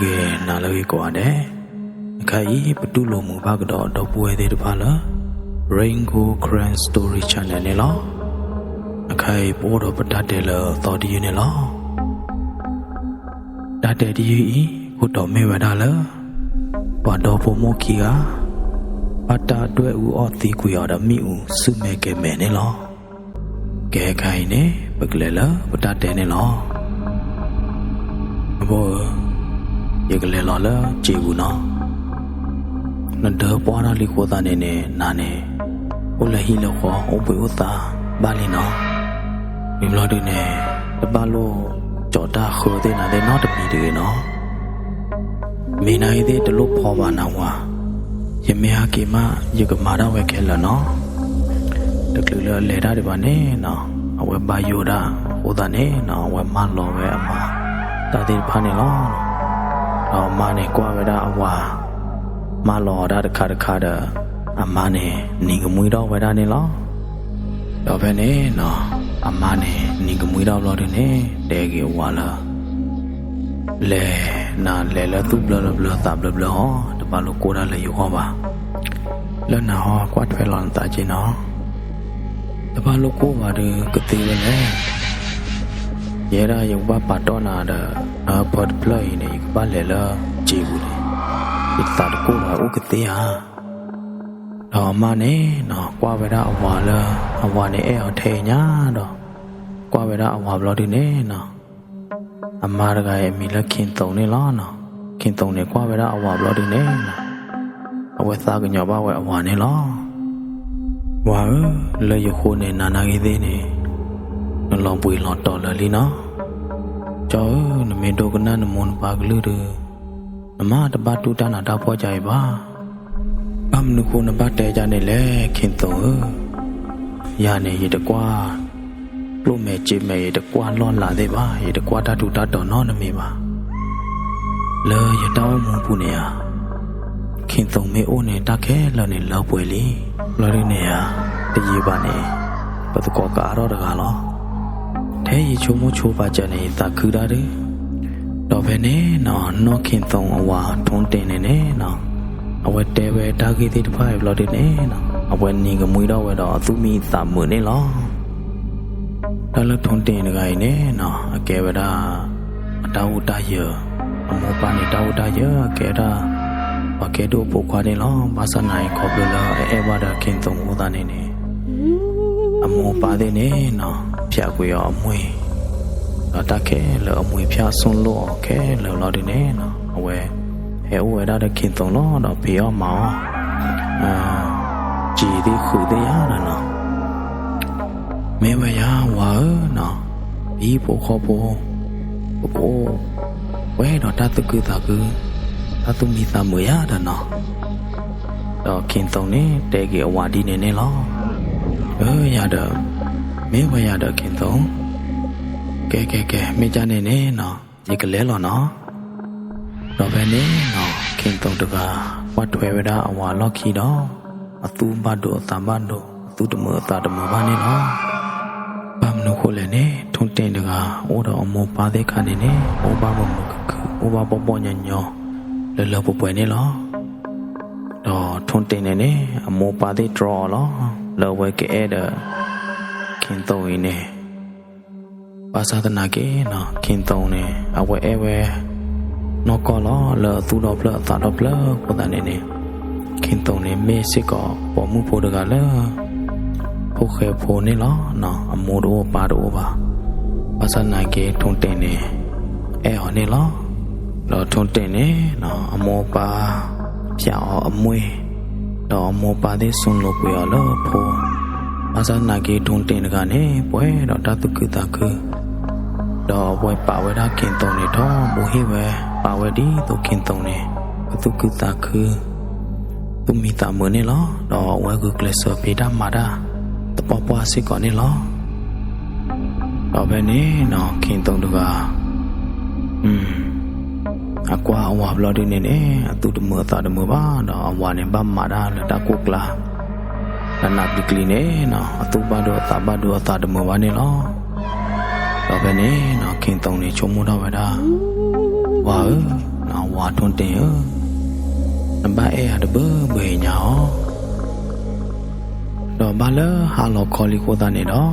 ကဲ နၤလၢအဂ့ၤကိးဂၤဒဲး, အခါအံၤ ပတူၢ်လိာ်မုာ်ဘၣ်ကဒီးဒီပုၢ်ဝဲၢ်သ့ၣ်တဖၣ်လၢ Rain Gold Karen Story Channel န့ၣ်လီၤ. အခါအံၤ ပအိၣ်ဒီးပတၢ်တဲလၢအသီတယုၢ်န့ၣ်လီၤ. တၢ်တဲတယုၢ်အံၤ ခိၣ်တီမ့ၢ်ဝဲဒၣ်လၢ ပှၤဒီဖိမိၢ်ခံဂၤ ဘၣ်တၢ်ဒွဲၣ်အူအီၣ်သံကွံာ်အီၤဒီးမ့ၣ်အူစုမဲာ်ကဲၤမဲာ်န့ၣ်လီၤ. ကဲ ခဲအံၤန့ၣ် ပကလဲၤလၢပတၢ်တဲန့ၣ်လီၤ. အဖိဧၢ, ယကလဲၤလီၤလၢစ့ပူၤနီၤ. နဒၢပှၢ်ထီၣ်လံအဃိသတးန့ၣ်န့ၣ် နၤန့ၣ် အိၣ်လၢဟံၣ်လၢဃီ အိၣ်ဘှံးအိၣ်သါဘၣ်လံနီၤ. ဝံၤဘျီဒုန့ၣ် တဘၣ်လိၣ်ကၠီၤတၢ်ဃၢသ့ၣ်နၤသ့ၣ်နီတမံၤတဂ့ၤနီၤ. မ့ၢ်နၤအံၤသ့ၣ်တလိၣ်ဖီဘၣ်နၤဝၤ, ယမ့ၢ်ဟဲက့ၤမး ယကမၤဒၣ်ဝဲခဲလၢာ်နီၤ. တချုးလၢအလဲၤတၢ်ဒံးဘၣ်န့ၣ်နီၤ, အဝဲဘါယိၣ်ဒၣ်အဃိသတးန့ၣ်နီၤ, အဝဲမၢလီၤဝဲအမါတၢ်သ့ၣ်တဖၣ်န့ၣ်လီၤ. ဒီးအမါန့ၣ်ကွၢ်ဝဲဒၣ်အဝၤ မၢလီၤအီၤဒၣ်တခါတခါဒီး အမါန့ၣ်နံၤကမှံထီၣ်ဝဲဒၣ်န့ၣ်လီၤ. ဒီးဖဲန့ၣ်နီၤ, အမါန့ၣ်နံၤကမှံထီၣ်ဘျီဒုန့ၣ် တဲက့ၤအဝၤလၢ လဲၤ, နၤလဲၤလၢသူၣ်ဘျၢလၢဘျၢသးဘျၢဘျၢအီၤ, တဘၣ်လိၣ်ကိၢ်တၢ်လၢယဂီၢ်ဘၣ်. လၢနၤဟီကွၢ်ထွဲလီၤနသးက့နီၤ. တဘၣ်လိၣ်ကိၢ်ဘၣ်ဒီးကသ့ဝဲလဲၣ်. ယဲဒၣ်ယကဘၣ်ပာ်တီၢ်နၤဒီး နၢပၢတဖျၢၣ်အံၤန့ၣ် ယကဘၣ်လဲၤလၢစ့ပူၤန့ၣ် ယသးတကိၢ်ဘၣ် အိၣ်ကသ့ဧါ. ဒီးအမါန့ၣ်နီၤ ကွၢ်ဝဲဒၣ်အဝၤလၢ အဝၤန့ၣ်အဲၣ်အီၤထဲအံၤညါဒီး ကွၢ်ဝဲဒၣ်အဝၤဘျီဒုန့ၣ်နီၤ, အမါတဂၤအံၤအမံၤလၢ ခင်သုန် န့ၣ်လီၤ. ခင်သုန် န့ၣ် ကွၢ်ဝဲဒၣ်အဝၤဘျီဒုန့ၣ်နီၤ, အဝဲသးကညီၤဘၣ်ဝဲအဝၤန့ၣ်လီၤ. ဝၤဧၢ, လၢယဃိန့ၣ် နၤနာ်ဂ့ၤသ့ၣ်န့ၣ် နလီၤဘှံးလီၤတီၤလၢာ်လံနီၤ. ကၠီဧၢ, နမ့ၢ်ဒိကနၣ်နမိၢ်နပၢ်ကလုၢ်ဒီး နမ့ၢ်တဘၣ်တူၢ်တၢ်နးတၢ်ဖှီၣ်ကါအံၤဘၣ်. ဘၣ်မနုၤဃိနဘၣ်တဲကါန့ၣ်လဲၣ် ခင်သုန် ဧၢ. ယၤန့ၣ် ယတကွၢ် ကျိၣ်မဲာ်စ့မဲာ် ယတကွၢ်လီၢ်လၤသ့ၣ်ဘၣ်, ယတကွၢ်တၢ်ထူးတၢ်တီၤနီတမံၤဘၣ်. လၢယတၢ်အိၣ်မူပူၤန့ၣ်ဧါ, ခင်သုန် မ့ၢ်အိၣ်န့ၣ် တၢ်ခဲလၢာ်န့ၣ် လၢပှဲၤလံ. ဘျီဒုန့ၣ်ဧါ, တယံာ်ဘၣ်န့ၣ် ပသကိးကအါထီၣ်တဂၤလီၤ. ထဲယဆိကမိၣ်ဆိပာ်စၢၤန့ၣ် ယသးခုတၢ်ဒုး. ဒီးဖဲန့ၣ်နီၤ, နီၢ် ခင်သုန် အဝၤ ထွန်းတင် န့ၣ်န့ၣ်နီၤ, အဝဲတဲဝဲတၢ်ဂ့ၢ်သ့ၣ်တဖၣ်အံၤဘျီဒုန့ၣ်နီၤ, အဝဲနံၤကမှံထီၣ်ဝဲဒီးအသူၣ်မံသးမုာ်န့ၣ်လီၤ. တၢ်လၢ ထွန်းတင် တဂၤအံၤန့ၣ်နီၤ, အကဲဝဲဒၣ် အတၢ်အိၣ်တၢ်ယၢၤ, အမိၢ်ပၢ်န့ၣ် တၢ်အိၣ်တၢ်ယၢၤ, အကဲဒၣ် ပှၤကဲဒိၣ်အဖိခွါန့ၣ်လီၤ. ဘၣ်ဆၣ်နာ်အံၤ ခီဖျိလၢအအဲၣ်ဘၣ်ဒီး ခင်သုန် အဃိသတးန့ၣ်န့ၣ် အမိၢ်ပၢ်သ့ၣ်န့ၣ်နီၤ, ဖျးကွံာ်အီၤအမှံၤ, ဒီးတၢ်ခဲလၢာ်အမှံၤဖျး ဆူၣ်လိၣ်အီၤခဲလၢာ်ဘျီဒုန့ၣ်နီၤ, အဝဲဟဲအိၣ်ဝဲဒၣ်ဒီး ခင်သုန် လီၤ. ဒီးဖံးအီၣ်မၤအီၣ် စံးသ့ၣ်ဃုာ်သ့ၣ်ယါဒီးနီၤ, မ့ၢ်ဝဲယၤ ဝၤဧၢနီၤ, ပဟံၣ်ဖိဃီဖိ ပကအိၣ်ဝဲဒီးတၢ်သူၣ်ခုသးခု, တၢ်သူၣ်မံသးမုာ်ယါဒီးနီၤ. ဒီး ခင်သုန် န့ၣ် တဲက့ၤအဝၤဒ်န့ၣ်န့ၣ်လီၤ. အၢ ယၤဒီး, မ့ၢ်ဝဲယၤဒီး ခင်သုန်, ကဲ ကဲ ကဲ မ့ၢ်ကၢ်န့ၣ်န့ၣ်နီၤ, ယကလဲၤလီၤနီၤ. ဒီးဖဲန့ၣ်နီၤ, ခင်သုန် တဂၤ ကွၢ်ထွဲဝဲဒၣ်အဝၤအလီၢ်ခံဒီး အသူၣ်ဘၣ်ဒိအသးဘၣ်ဒိ, အသူၣ်တမုာ်အသးတမုာ်ဘၣ်န့ၣ်လီၤ. ဘၣ်မနုၤဃိလဲၣ်န့ၣ်, ထွန်းတင် တဂၤ အိၣ်ဒီးအမိၢ်ပၢ်သ့ၣ်တဖၣ်န့ၣ်န့ၣ် အိၣ်ဘၣ်မုာ်မုာ်ခုၣ်ခုၣ်, အိၣ်ဘၣ်ဘီၣ်ဘီၣ်ညီညီ လၢလၢပှဲၤပှဲၤန့ၣ်လီၤ. ဒီး ထွန်းတင် န့ၣ်န့ၣ် အမိၢ်ပၢ်သ့ၣ်တြီအီၤလီၤ, လၢအဝဲကအဲၣ်ဒီး ခင်သုန် အံၤန့ၣ် ဘၣ်ဆၣ်သနာ်က့နီၤ, ခင်သုန် န့ၣ် အဝဲအဲၣ်ဝဲ နီၢ်ကီၢ်လီၤ, လၢအသူၣ်ဒီဖျၢၣ်အသးဒီဖျၢၣ်အဃိသတးန့ၣ်န့ၣ်, ခင်သုန် န့ၣ် မ့ၢ်စ့ၢ်ကီးပိာ်မုၣ်ဖိတဂၤလၢ ဖိဃဲဖိန့ၣ်လီၤ. အမိၢ်တအိၣ်အပၢ်တအိၣ်ဘၣ်. ဘၣ်ဆၣ်သနာ်က့ ထွန်းတင် န့ၣ် အဲၣ်အီၤန့ၣ်လီၤ. ဒီး ထွန်းတင် န့ၣ် အမိၢ်အပၢ် ဖျးအီၤအမှံၤ, ဒီးအမိၢ်အပၢ်သ့ၣ် ဆူၣ်လိာ်ကွံာ်အီၤလၢအဖိ. ဘၣ်ဆၣ်သနာ်က့ ထွန်းတင် တဂၤန့ၣ် ပှဲၤဒီးတၢ်သူၣ်ခုသးခု, ဒီးအဝဲပာ်ဝဲဒၣ် ခင်သုန် န့ၣ် ထီဘိဟ့ၣ်ဝဲ, ပာ်ဝဲဒ်သိး ခင်သုန် န့ၣ် ကသူၣ်ခုသးခု သူၣ်မံသးမုာ်န့ၣ်လီၤ. ဒီးအဝဲဂုာ်ကျဲးစၢးဖံးတၢ်မၤတၢ် သပှၢ်ပှၢ်စ့ၢ်ကီးန့ၣ်လီၤ. ဒီးဖဲန့ၣ်နီၤ, ခင်သုန် တဂၤ အကွၢ်အဝၤဘျီဒုန့ၣ်န့ၣ် အသူၣ်တမုာ်အသးတမုာ်ဘၣ်, ဒီးအဝၤန့ၣ် ဘၣ်မၤတၢ်လၢတၢ်ကိၢ်ကျါ, နးနးကျံၤကျံၤန့ၣ်နီၤ, အသူၣ်ဘၣ်ဒိအသးဘၣ်ဒိအသးတမုာ်ဘၣ်န့ၣ်လီၤ. ဒီးဖဲန့ၣ်နီၤ, ခင်သုန် န့ၣ် ဆိကမိၣ်ထီၣ်ဝဲဒၣ်, ဝၤဧၢ, ဝၤ ထိၣ်တ့ၢ်ဧၢ, နဘၣ်အဲၣ်ယၤတဘၢဘၢအံၤညါအီၤ. ဒီးဘၣ်လၢဟါလီၤခီလံအဃိသတးန့ၣ်ဒီး,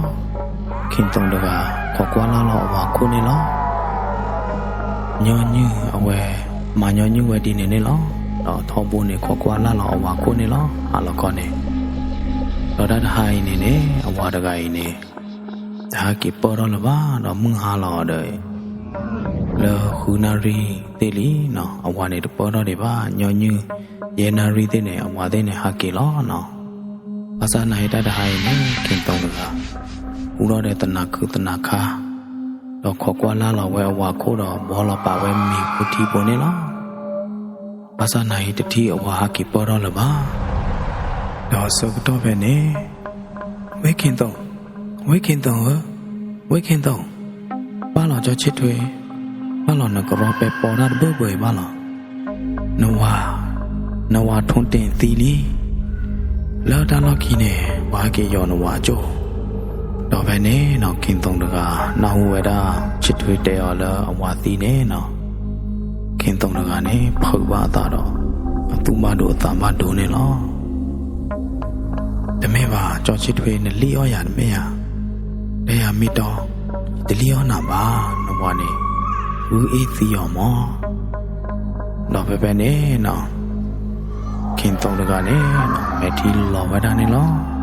ခ့ၣ်သိၣ်တဂၤ ခိးကွၢ်လၢ်လီၤအဝၤခိၣ်န့ၣ်လီၤ. ညီနုၢ်အဝဲ မၤညီနုၢ်ဝဲဒ်န့ၣ်န့ၣ်လီၤ. ဒီးထီဘိန့ၣ် ခိးကွၢ်လၢ်လီၤအဝၤခိၣ်န့ၣ်လီၤ. ဟါလီၤခီန့ၣ်, ဒီးတၢ်တဟါအံၤန့ၣ်န့ၣ် အဝၤတဂၤအံၤန့ၣ် တဟဲက့ၤပၢၢ်ထီၣ်လၢၤဘၣ်, ဒီးမုၢ်ဟါလီၤဒီး လၢဃုနၣ်ရံၣ်သ့ၣ်လံ, အဝၤန့ၣ်တပၢၢ်ထီၣ်ဒံးဘၣ်. ညီနုၢ်ယဲၢ်နၣ်ရံၣ်သ့ၣ်န့ၣ် အဝၤသ့ၣ်န့ၣ်ဟဲက့ၤလီၤနီၤ. ဘၣ်ဆၣ်နာ်အံၤတၢ်တဟါအံၤန့ၣ် ခ့ၣ်သိၣ်တဂၤ ကူၣ်ထီၣ်ဒီးသနၤခုသနၤခါ, ဒီးခိးကွၢ်လၢ်လီၤဝဲအဝၤခိၣ်ဒီး ဘှီလီၤပာ်ဝဲမ့ၤဖိထံဖိန့ၣ်လီၤ. ဘၣ်ဆၣ်နာ်အံၤတထံၣ်အဝၤဟဲက့ၤပၢၢ်ထီၣ်လၢၤဘၣ်. ဒီးဆၢကတီၢ်ဖဲန့ၣ်, ဝ့ၢ်ခ့ၣ်သိၣ်, ဝ့ၢ်ခ့ၣ်သိၣ်ဧၢ, ဝ့ၢ်ခ့ၣ်သိၣ်, ဘၣ်လီၤကၠီဆ့ထွဲ, ဘၣ်လီၤ နကရီပဲပီတၢ်တဘၢဘၢအံၤဘၣ်လီၤ. နဝၤ, နဝၤထိၣ်တ့ၢ်သံလံ. လၢတၢ်လီၢ်ခံန့ၣ် ပှၤဟဲက့ၤယီၤနဝၤအကၠိၣ်. ဒီးဖဲန့ၣ်နီၤ ခ့ၣ်သိၣ်တဂၤ နၢ်ဟူဝဲဒၣ် ဆ့ထွဲတဲအီၤလၢအဝၤသံန့ၣ်နီၤ, ခ့ၣ်သိၣ်တဂၤန့ၣ် ဖုးဘၣ်အသးဒီး အသူၣ်ဘၣ်ဒိသးဘၣ်ဒိန့ၣ်လီၤ. တမ့ၢ်ဘၣ် ကၠီဆ့ထွဲ နလံၣ်အီၣ်ယၤတမ့ၢ်ဧါ. တဲယၤမ့ၢ်တီ, ယတလံၣ်အီၣ်နၤဘၣ်, နဝၤန့ၣ် ဂုၢ်အ့ၣ်သံအီၤမး. ဒီးဖဲဖဲန့ၣ်နီၤ ခ့ၣ်သိၣ်တဂၤန့ၣ်နီၤ မဲာ်ထံလီၤဝဲဒၣ်န့ၣ်လီၤ.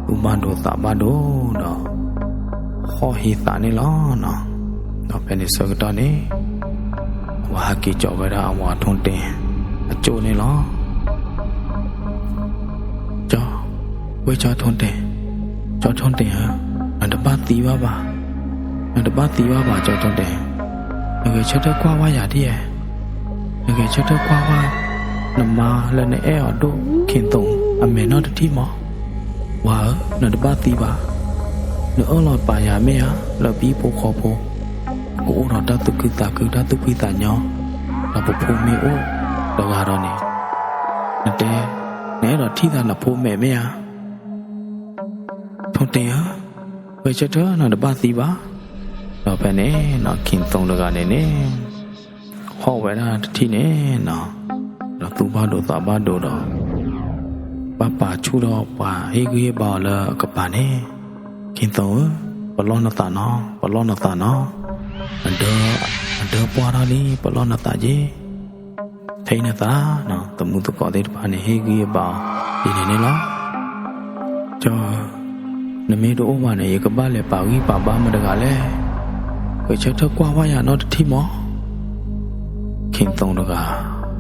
သူၣ်ဘၣ်ဒိသးဘၣ်ဒိဒီး ဟီၣ်ဟ့သးန့ၣ်လီၤနီၤ. ဒီးဖဲန့ၣ်ဆၢကတီၢ်န့ၣ် အဝၤဟဲက့ၤကၠီဝဲဒၣ်အဝၤထိၣ်တ့ၢ်အကၠိၣ်န့ၣ်လီၤ. ကၠီ, ဝ့ၢ်ကၠီထိၣ်တ့ၢ်, ကၠီထိၣ်တ့ၢ်ဧၢ, နတဘၣ်သံဘၣ်ဘၣ်, နတဘၣ်သံဘၣ်ဘၣ် ကၠီထိၣ်တ့ၢ်, နဂဲၤဆၢထၢၣ်ကွၢ်ဝဲယၤဒ်အံၤ, နဂဲၤဆၢထၢၣ်ကွၢ်ဝဲ နမါလၢနအဲၣ်အီၤဒိၣ် ခ့ၣ်သိၣ်အမဲာ်နီၢ်တထံၣ်မး. ဝၤဧၢ, နတဘၣ်သံဘၣ်, နအၢၣ်လီၤပာ်ယၤမ့ၢ်ဧါ, လၢပဟံၣ်ဖိဃီဖိ ကအိၣ်ဒီးတၢ်သူၣ်ခုသးခု တၢ်သူၣ်ဖှံသးညီ, ဒီးပဖိမ့ၢ်အိၣ်တဂၤဒီးန့ၣ်, နတဲ, နအဲၣ်ဒိးထံၣ်သးနဖိမဲာ်မ့ၢ်ဧါ. ထိၣ်တ့ၢ်ဧၢ, ဂဲၤဆၢထၢၣ် နတဘၣ်သံဘၣ်. ဒီးဖဲန့ၣ်နီၤ ခ့ၣ်သိၣ်တဂၤန့ၣ်န့ၣ် ဟီၣ်ဝဲဒၣ်တထံၣ်န့ၣ်နီၤ, ဒီးသူၣ်ဘၣ်ဒိသးဘၣ်ဒိဒီး ဘၣ်ပာ်ဆူၣ်ထီၣ်ပှၤဟ့ၣ်ဂံၢ်ဟ့ၣ်ဘါအီၤလၢအကပၤန့ၣ်, ခ့ၣ်သိၣ်ဧၢ, ပလီၢ်နသးနီၤ, ပလီၢ်နသးနီၤ, နဒၢ, နဒၢပှၢ်ထီၣ်လံ ပလီၢ်နသးက့ၤ, ထဲနသး, သမူသကိးသ့ၣ်တဖၣ်န့ၣ် ဟ့ၣ်ဂံၢ်ဟ့ၣ်ဘါအီၤဒ်န့ၣ်န့ၣ်လီၤ. ကၠီဧၢ, နမ့ၢ်တအိၣ်ဘၣ်န့ၣ် ယကဘၣ်လဲၤပာ်ဂံၢ်ပာ်ဘါမတၤတဂၤလဲၣ်. ဂဲၤဆၢထၢၣ်ကွၢ်ဝဲယၤနီတထံၣ်မး. ခ့ၣ်သိၣ်တဂၤ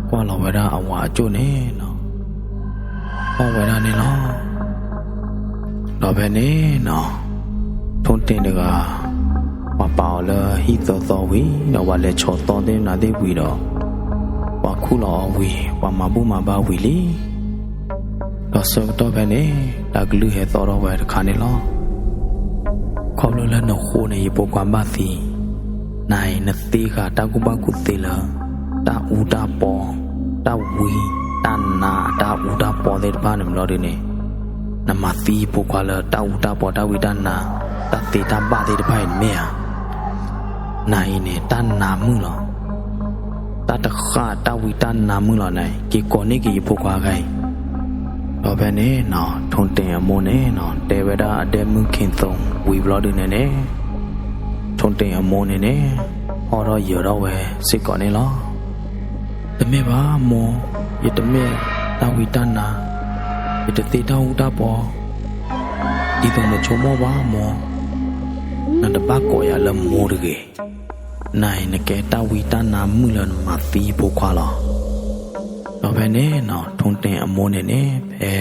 ကွၢ်လီၤဝဲဒၣ်အဝၤအကၠိၣ်န့ၣ်နီၤ, အီၣ်ဝဲဒၣ်န့ၣ်လီၤ. ဒီးဖဲန့ၣ်နီၤ, ထိၣ်တ့ၢ်တဂၤ ပှၤပာ်အီၤလၢဟံၣ်သၢသီဝံၤ ဒီးပှၤလဲၤဆီၣ်သီသ့ၣ်နၤသ့ၣ်ဝံၤဒီး ပှၤခူၣ်လီၤအီၤဝံၤ ပှၤမၤဘူၣ်မၤဘါဝံၤလံ. ဒီးဆၢကတီၢ်ဖဲန့ၣ် တၢ်ကလုၢ်ဟဲသီၣ်ထီၣ်ဝဲတခါန့ၣ်လီၤ. ခီဖျိလၢနဃိန့ၣ် ယဖိခွါဘၣ်သံ, နၤအံၤနသ့ဃာ်တၢ်ကူၣ်ဘၣ်ကူၣ်သ့လၢ တၢ်အူတၢ်ပီ, တၢ်ဝံတၢ်နါ တၢ်အူတၢ်ပီသ့ၣ်တဖၣ်န့ၣ်ဘျီဒုန့ၣ်, နမၤသံယဖိခွါလၢတၢ်အူတၢ်ပီ တၢ်ဝံတၢ်နါ တၢ်သ့တၢ်ဘၣ်သ့ၣ်တဖၣ်အံၤတမ့ၢ်ဧါ. နၤအံၤန့ၣ် တၢ်နါမုာ်လီၤ. တၢ်တဃၣ်တၢ်ဝံတၢ်နါမုာ်လီၤနၤအံၤ, က့ၤကိးန့ၢ်က့ၤယဖိခွါခါအံၤ. ဒီးဖဲန့ၣ်နီၤ ထိၣ်တ့ၢ်အမိၢ်န့ၣ်နီၤ တဲဝဲဒၣ်အဒဲမုၣ်ခ့ၣ်သိၣ်ဝံၤဘျီဒုန့ၣ်န့ၣ်, ထိၣ်တ့ၢ်အမိၢ်န့ၣ်န့ၣ် ဟီၣ်ထီၣ်ယၢၤထီၣ်ဝဲစ့ၢ်ကီးန့ၣ်လီၤ. တမ့ၢ်ဘၣ်မိၢ်, ယတမ့ၢ်တၢ်ဝံတၢ်နါ, ယတသ့တၢ်အူတၢ်ပီ, ဒ်သိးနဆိကမိၣ်ဘၣ်မိၢ်, နတဘၣ်ကိးယၤလၢမိၢ်တဂ့ၤ. နၤအံၤနကဲတၢ်ဝံတၢ်နါမုာ်လၢနမၤသံယဖိခွါလီၤ. ဒီးဖဲန့ၣ်နီၤ ထိၣ်တ့ၢ်အမိၢ်န့ၣ်န့ၣ် ဖဲ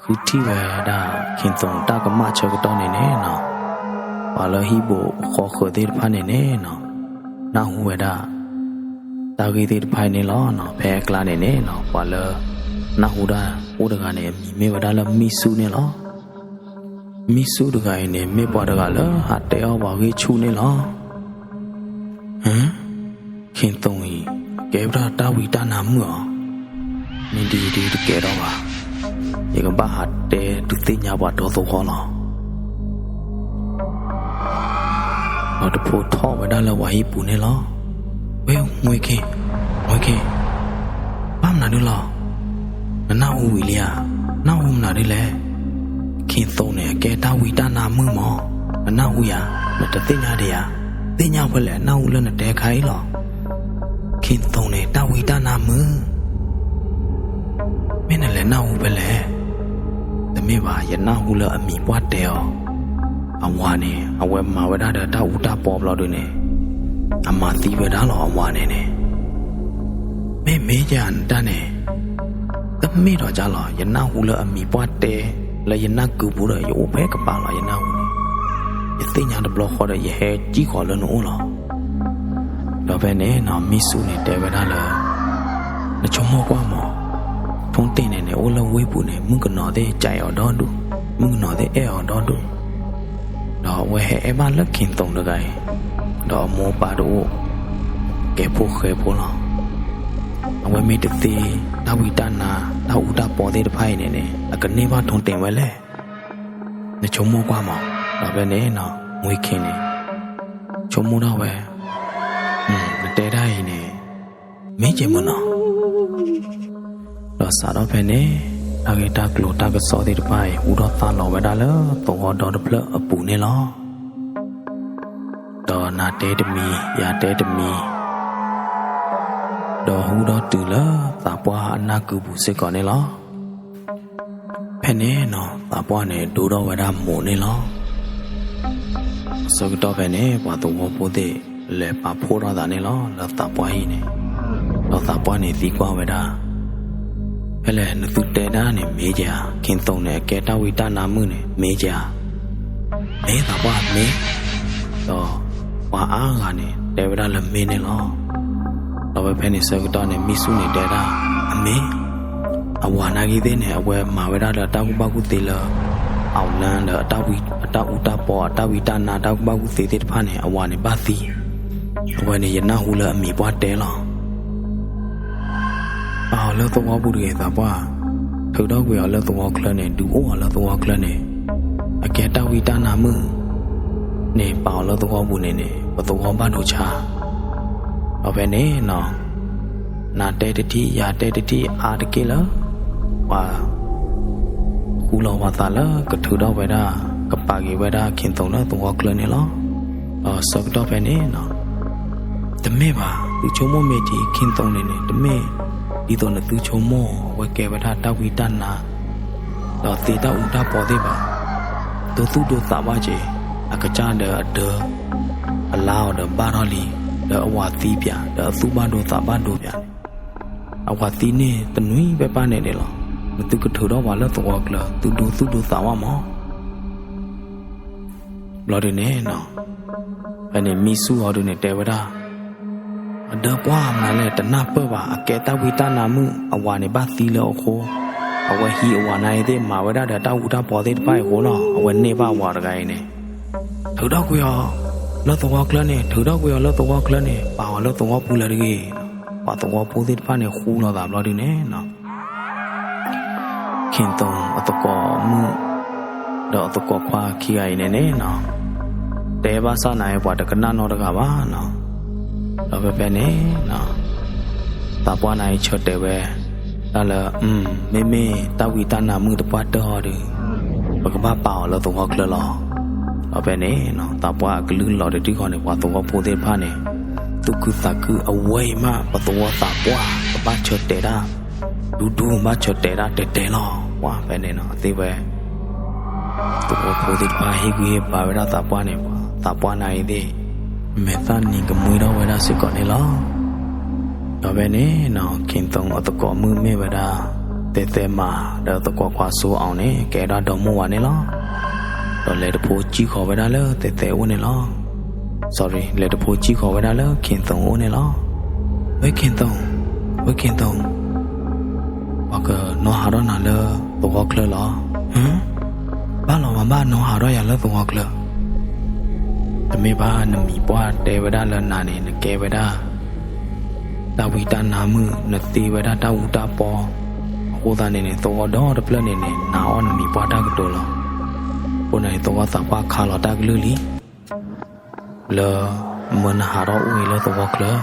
ဃုထံၣ်ဝဲဒၣ်ခ့ၣ်သိၣ်တၢ်ကမၣ်ဆၢကတီၢ်န့ၣ်န့ၣ်နီၤ, ပှၤလၢဟံၣ်ဘိဃီဃၢၤသ့ၣ်တဖၣ်န့ၣ်န့ၣ်နီၤ, နၢ်ဟူဝဲဒၣ် တၢ်ဂ့ၢ်သ့ၣ်တဖၣ်အံၤန့ၣ်လီၤ. ဖဲအကျါန့ၣ်န့ၣ်နီၤ ပှၤလၢနၢ်ဟူတၢ်အိၣ်တဂၤန့ၣ် အမံၤမ့ၢ်ဝဲဒၣ်လၢမံၣ်ဆူၣ်န့ၣ်လီၤ. မံၣ်ဆူၣ်တဂၤအံၤန့ၣ် မ့ၢ်ပှၤတဂၤလၢဟးတဲအီၣ်ပှၤဂ့ၢ်ဆူၣ်န့ၣ်လီၤ. ဟၢ, ခ့ၣ်သိၣ်အံၤ ကဲဝဲဒၣ်တၢ်ဝံတၢ်နါမုာ်အီၤ, မ့ၢ်ဒ်အံၤဒ်တကဲထီၣ်ဘၣ်, ယကဘၣ်ဟးတဲဒုးသ့ၣ်ညါပှၤဒီသဝီလီၤ. ဒီးတဖိထီၣ်ဝဲဒၣ်လၢပှၤဟံၣ်ပူၤန့ၣ်လီၤ. ဝ့ၢ် မွ့ခ့, မွ့ခ့, ဘၣ်မနုၤဒုလီၤ, နနၢ်ဟူဝံၤလံဧါ, နၢ်ဟူမနုၤဒုလဲၣ်. ခ့ၣ်သိၣ်န့ၣ် အကဲတၢ်ဝံတၢ်နါမုၣ်မး, နနၢ်ဟူဧါ, နတသ့ၣ်ညါဒံးဧါ, သ့ၣ်ညါဖဲလဲၣ်, နၢ်ဟူလၢနတဲခါအံၤလီၤ. ခ့ၣ်သိၣ်န့ၣ် တၢ်ဝံတၢ်နါမုၣ် မ့ၢ်နလဲၤနၢ်ဟူဖဲလဲၣ်. တမ့ၢ်ဘၣ်, ယနၢ်ဟူလၢအမံၤပှၢ်တဲအီၤ, အဝၤန့ၣ် အဝဲမၤဝဲဒၣ်ဒီးတၢ်အူတၢ်ပီဘျီဒုန့ၣ်, အမၤသံဝဲဒၣ်လီၤ အဝၤန့ၣ်န့ၣ်. မ့ၢ်မ့ၢ်ဧါနတၢ်န့ၣ်, တမ့ၢ်ဒီးကလီၤ, ယနၢ်ဟူလၢအမံၤပှၢ်တဲ, လၢယနၢ်ကုာ်ပူၤဒီး ယအိၣ်ဖဲကပၤလီၤ ယနၢ်ဟူန့ၣ်, ယသ့ၣ်ညါတဘျီဃီဒီး ယဟဲစံၣ်ဃီၤလၢနအိၣ်လီၤ. ဒီးဖဲန့ၣ်နီၤ မံဆူၣ်န့ၣ်တဲဝဲဒၣ်လၢ နဆိကမိၣ်ကွၢ်မး, ထိၣ်တ့ၢ်န့ၣ်န့ၣ် အိၣ်လၢဝ့ၢ်ပူၤန့ၣ် မုၣ်ကနီၤသ့ၣ်ကဲအီၤဒီဒူၣ်, မုၣ်ကနီၤသ့ၣ်အဲၣ်အီၤဒီဒူၣ်, ဒီးအဝဲဟဲအဲၣ်ဘၣ်လၢခ့ၣ်သိၣ်တဂၤအံၤ, ဒီးအမိၢ်ပၢ်တအိၣ်, ကဲဖိဃဲဖိလီၤ. အဝဲမ့ၢ်တသ့ တၢ်ဝံတၢ်နါ တၢ်အူတၢ်ပီသ့ၣ်တဖၣ်အံၤန့ၣ်န့ၣ် အကန့ၢ်ဘၣ်ထိၣ်တ့ၢ်ဝဲလဲၣ်. နဆိကမိၣ်ကွၢ်မး, ဒီးဖဲန့ၣ်နီၤ မွ့ခ့ၣ်န့ၣ် ဆိကမိၣ်ထီၣ်ဝဲ, နတဲတၢ်အံၤန့ၣ် မ့ၢ်ကဲမုၢ်နီၤ. ဒီးစးထီၣ်ဖဲန့ၣ် တၢ်ဂ့ၢ်တၢ်ကျိၤတၢ်ကစီၣ်သ့ၣ်တဖၣ်အံၤ ဟူထီၣ်သါလီၤဝဲဒၣ်လၢသဝီဒီတဖျၢၣ်အပူၤန့ၣ်လီၤ. ဒီးနၤတဲတမံၤ ယၤတဲတမံၤ, ဒီးဟူထီၣ်တုၤလၢသးပှၢ်အနၢ်ကုာ်ပူၤစ့ၢ်ကီးန့ၣ်လီၤ. ဖဲန့ၣ်နီၤ သးပှၢ်န့ၣ် ဒိထီၣ်ဝဲဒၣ်မိၢ်န့ၣ်လီၤ. ဆၢကတီၢ်ဖဲန့ၣ် ပှၤသဝီဖိသ့ၣ် လဲၤပာ်ဖှိၣ်ထီၣ်သးန့ၣ်လီၤ လၢသးပှၢ်ဟံၣ်န့ၣ်, ဒီးသးပှၢ်န့ၣ်သံကွၢ်ဝဲဒၣ်, ဖဲလဲၣ် နသုတဲဒၣ်န့ၣ် မ့ၢ်ဧါ, ခ့ၣ်သိၣ်န့ၣ် အကဲတၢ်ဝံတၢ်နါမုၣ်န့ၣ် မ့ၢ်ဧါ. မ့ၢ်သးပှၢ်မ့ၢ်, ဒီးပှၤအါဂၤန့ၣ် တဲဝဲဒၣ်လၢမ့ၢ်န့ၣ်လီၤ. ဒီးဖဲဖဲန့ၣ်ဆၢကတီၢ်န့ၣ် မံဆူၣ်န့ၣ်တဲဒၣ်, အမ့ၢ်, အဝၤနာ်က့သ့ၣ်န့ၣ် အဝဲမၤဝဲဒၣ်ဒီးတၢ်ကူၣ်ဘၣ်ကူၣ်သ့လၢ အီၣ်လၢ ဒီးအတၢ်အူတၢ်ပီ အတၢ်ဝံတၢ်နါ တၢ်ကူၣ်ဘၣ်ကူၣ်သ့သ့ၣ်တဖၣ်န့ၣ် အဝၤန့ၣ်ဘၣ်သံ, အဝဲန့ၣ် ယနၢ်ဟူလၢအမံၤပှၢ်တဲလီၤ. ပာ်အီၤလၢသဝီပူၤတဂ့ၤသးပှၢ်, ထုးထီၣ်ကွံာ်အီၤလၢသဝီချၢန့ၣ် ဒုးအိၣ်အီၤလၢသဝီချၢန့ၣ်, အကဲတၢ်ဝံတၢ်နါမုၣ်န့ၣ် ပာ်အီၤလၢသဝီပူၤန့ၣ်န့ၣ် ပသဝီဘၣ်ဒိဆါ. ဒီးဖဲန့ၣ်နီၤ, နၤတဲတထံၣ် ယၤတဲတထံၣ် အါတက့ၢ်လၢ ပှၤ ဃူလီၤပှၤသးလၢကထုးထီၣ်ဝဲဒၣ် ကပာ်က့ၤဝဲဒၣ်ခ့ၣ်သိၣ်လၢသဝီချၢန့ၣ်လီၤ. ဒီးဆၢကတီၢ်ဖဲန့ၣ်နီၤ, တမ့ၢ်ဘၣ်, သုဆိကမိၣ်မ့ၢ်ထံ ခ့ၣ်သိၣ်န့ၣ်န့ၣ် တမ့ၢ်ဒ်သိးနသုဆိကမိၣ် အဝဲကဲဝဲဒၣ်တၢ်ဝံတၢ်နါ ဒီးသ့တၢ်အူတၢ်ပီသ့ၣ်ဘၣ်. ဒိသူၣ်ဒိသးဘၣ်က့ၤ, အကစၢ်ဒီးအဒၢ အလါအီၤဒီးဘၣ်ထီၣ်လံ, ဒီးအဝၤသံပၠး ဒီးအသူၣ်ဘၣ်ဒိသးဘၣ်ဒိပၠးန့ၣ်, အဝၤသံန့ၣ်တနွံဘဲပၢ်န့ၣ်ဒဲးလီၤ. နသုကထုးထီၣ်ပှၤလၢသဝီချၢ သုဒိသူၣ်ဒိသးဝဲမး. ဘျီဒုန့ၣ်နီၤ, ဖဲန့ၣ်မံဆူၣ်အီၤဒုန့ၣ်တဲဝဲဒၣ်, အဒၢပှၢ်မနုၤလဲၣ် တနၢ်ပၢၢ်ဘၣ်, အကဲတၢ်ဝံတၢ်နါမုၣ် အဝၤန့ၣ်ဘၣ်သံလၢအဃိ, အဝဲဟံးအဝၤနၤအံၤသ့ၣ် မၤဝဲဒၣ်ဒီးတၢ်အူတၢ်ပီသ့ၣ်တဖၣ်အံၤအဃိလီၤ. အဝဲန့ၢ်ဘၣ်အဝၤတဂၤအံၤန့ၣ်, ထုးထီၣ်ကွံာ်အီၤလၢသဝီချၢန့ၣ်, ထုးထီၣ်ကွံာ်အီၤလၢသဝီချၢန့ၣ်, ပာ်အီၤလၢသဝီပူၤလၢတဂ့ၤ. ပှၤသဝီဖိသ့ၣ်တဖၣ်န့ၣ် ဃူလီၤသးဘျီဒုန့ၣ်နီၤ ခ့ၣ်သိၣ်အသကိးမုၣ် ဒီးအသကိးခွါခံဂၤအံၤန့ၣ်န့ၣ်နီၤ, တဲဘၣ်ဆၣ်နၤအံၤ ပှၤတကနၣ်နီတဂၤဘၣ်နီၤ. ဒီးဖဲဖဲန့ၣ်နီၤ, သးပှၢ်နၤအံၤဆၢတဲာ်ဝဲဒၣ်လၢ မ့မ့ၢ်တၢ်ဝံတၢ်နါမုၣ်တပှၢ်တၢၢ်အီၤဒီး ပကဘၣ်ပာ်အီၤလၢသဝီချၢလီၤ. ဒီးဖဲန့ၣ်နီၤ, သးပှၢ်အကလုၢ်လီၤတဒုဃီန့ၣ် ပှၤသဝီဖိသ့ၣ်တဖၣ်န့ၣ် သူၣ်ခုသးခုအဝဲအံၤမး ပသဝီသးပှၢ် ပဘၣ်ဆၢတဲာ်ဒၣ် ဒူဒူ ဘၣ်ဆၢတဲာ်ဒၣ်တဲာ်တဲာ်လီၤ. ပှၤဖဲန့ၣ်နီၤ သ့ဝဲ သဝီဖိသ့ၣ်တဖၣ်ဟ့ၣ်ဂံၢ်ဟ့ၣ်ဘါဝဲဒၣ်သးပှၢ်န့ၣ်, သးပှၢ်နၤအံၤသ့ၣ် မဲာ်သၣ်နံၤကမှံထီၣ်ဝဲဒၣ်စ့ၢ်ကီးန့ၣ်လီၤ. ဒီးဖဲန့ၣ်နီၤ, ခ့ၣ်သိၣ်အသကိးမုၣ်မ့ၢ်ဝဲဒၣ် သဲးသဲးမၤ ဒီးသကိးခွါစိအီၤန့ၣ် ကဲဒၣ်ဒီမိၢ်ဝၤန့ၣ်လီၤ. ဒီးလဲၤတဖိစံၣ်ဃီၤဝဲဒၣ်လၢသဲးသဲးအိၣ်န့ၣ်လီၤ. sorry, လဲၤတဖိစံၣ်ဃီၤဝဲဒၣ်လၢခ့ၣ်သိၣ်အိၣ်န့ၣ်လီၤ. ဝဲခ့ၣ်သိၣ်, ဝဲခ့ၣ်သိၣ်, ပှၤကနီၤဟးထီၣ်နၤလၢသဝီချၢလီၤ. ဟၢ, ဘၣ်လီၤ ပှၤဘၣ်နီၤဟးထီၣ်ယၤလၢသဝီချၢ. တမ့ၢ်ဘၣ်, နမံၤပှၢ်တဲဝဲဒၣ်လၢနၤန့ၣ် နကဲဝဲဒၣ် တၢ်ဝံတၢ်နါမုၣ်, နသ့ဝဲဒၣ်တၢ်အူတၢ်ပီ, အဃိသတးန့ၣ်န့ၣ် သဝီဒီတဖျၢၣ်န့ၣ်န့ၣ် နာ်အီၤနမံၤပှၢ်တၢ်ကတိၤလီၤ. အဃိန့ၣ် သဝီသးပှၢ်ခါလီၤတၢ်ကလုၢ်လံ လၢမၢနဟးထီၣ်အိၣ်အံၤလၢသဝီချၢ.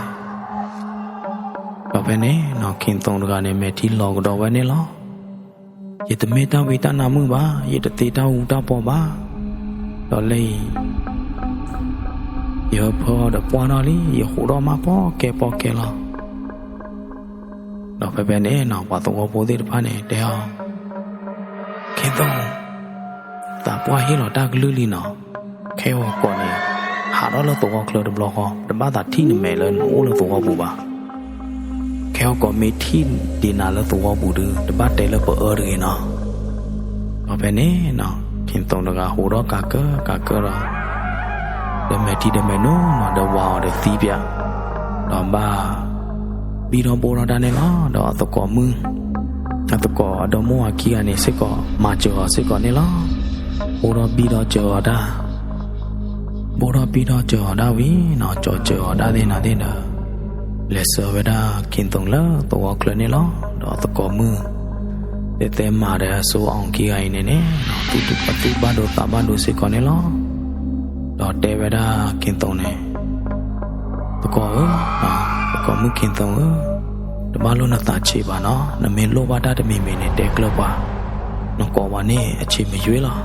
ဒီးဖဲန့ၣ်နီၤ ခ့ၣ်သိၣ်တဂၤန့ၣ် မဲာ်ထံလီၤကဒီးဝဲန့ၣ်လီၤ. ယတမ့ၢ်တၢ်ဝံတၢ်နါမုၣ်ဘၣ်, ယတသ့တၢ်အူတၢ်ပီဘၣ်. ဒီးလၢအံၤ ယဟၢဖၢအီၤဒီးပှၢ်ထီၣ်လံ, ယဟူးထီၣ်မးပီၣ်ကဲပီၣ်ကဲလီၤ. ဒီးဖဲဖဲန့ၣ်နီၤ ပှၤသဝီဖိသ့ၣ်တဖၣ်န့ၣ် တဲအီၤ, ခ့ၣ်သိၣ်, သးပှၢ်ဟ့ၣ်လီၤတၢ်ကလုၢ်လံနီၤ, ခဲအံၤကိးန့ၣ် ဟးထီၣ်လၢသဝီချၢတဘျီဃီ, တဘၣ်သးထံၣ်နမဲာ်လၢနအိၣ်လၢသဝီပူၤဘၣ်. ခဲအံၤကိးမ့ၢ်ထံၣ်ဒံးနၤလၢသဝီပူၤဒုး တဘၣ်တဲလၢပအၢတဂ့ၤနီၤ. ဒီးဖဲန့ၣ်နီၤ ခ့ၣ်သိၣ်တဂၤဟူးထီၣ်ကးကၢကးကၢဒီး ဒီးမဲာ်ထံဒီးမဲာ်နိနီၤ ဒီးဝၤအီၤဒီးသံပၠး, ဒီးဘၣ် ဘံၣ်ထီၣ်ဘိၣ်ထီၣ်တၢ်န့ၣ်လီၤ. ဒီးအသကိးမုၣ်, အသကိးအဒီမိၢ်ဝၤခံဂၤန့ၣ်စ့ၢ်ကီး မၤစၢၤအီၤစ့ၢ်ကီးန့ၣ်လီၤ. ဘိၣ်ထီၣ်ဘံၣ်ထီၣ်စၢၤအီၤတၢ်, ဘိၣ်ထီၣ်ဘံၣ်ထီၣ်စၢၤအီၤတၢ်ဝံၤနီၤ ကၠီၤစၢၤအီၤတၢ်သ့ၣ်နၤသ့ၣ်ဒီး လဲၤဆှၢဝဲဒၣ်ခ့ၣ်သိၣ်လၢသဝီချၢန့ၣ်လီၤ. ဒီးအသကိးမုၣ် သဲးသဲမၤဒီးစိအီၤခံဂၤအံၤန့ၣ်န့ၣ် သူၣ်ဘၣ်ဒိသးဘၣ်ဒိစ့ၢ်ကီးန့ၣ်လီၤ. ဒီးတဲဝဲဒၣ်ခ့ၣ်သိၣ်န့ၣ်, သကိးဧၢ, သကိးမုၣ်ခ့ၣ်သိၣ်ဧၢ, တဘၣ်လိၣ်နသးဆံးဘၣ်နီၤ, နမ့ၢ်လိၣ်ဘၣ်တၢ်တမံၤမံၤန့ၣ် တဲကျၢၢ်ပှၤ, နကိးပှၤန့ၣ်အဆံးမယွ့လီၤ.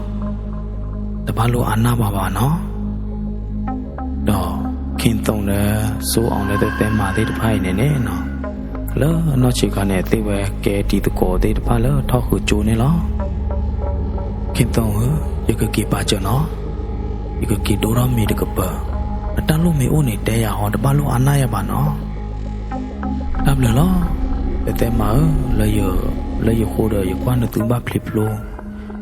တဘၣ်လိၣ်အါနၢ်ပှၤဘၣ်နီၤ. ဒီးခ့ၣ်သိၣ်ဒီးစိအီၤလၢသဲးသဲမၤသ့ၣ်တဖၣ်အံၤန့ၣ်န့ၣ်, လၢအနီၢ်ဆံးခါန့ၣ် သ့ၣ်ဝဲကဲတံၤသကိးသ့ၣ်တဖၣ်လၢထီၣ်ဃုာ်ကၠိန့ၣ်လီၤ. ခ့ၣ်သိၣ်ဧၢ, ယကက့ၤပာ်စၢၤနီၤ, ယကက့ၤဒိၣ်ထီၣ်မ့ၤတကပၤ, အတၢ်လိၣ်မ့ၢ်အိၣ်န့ၣ် တဲယၤဟီ, တဘၣ်လိၣ်အါနၢ်ယၤဘၣ်နီၤ. တၢ်ဘျုးလီၤ, သဲးသဲမၤဧၢ, လၢယဃိဒီး ယကွၢ်နသူဘၣ်ဖျ့ဖျိ,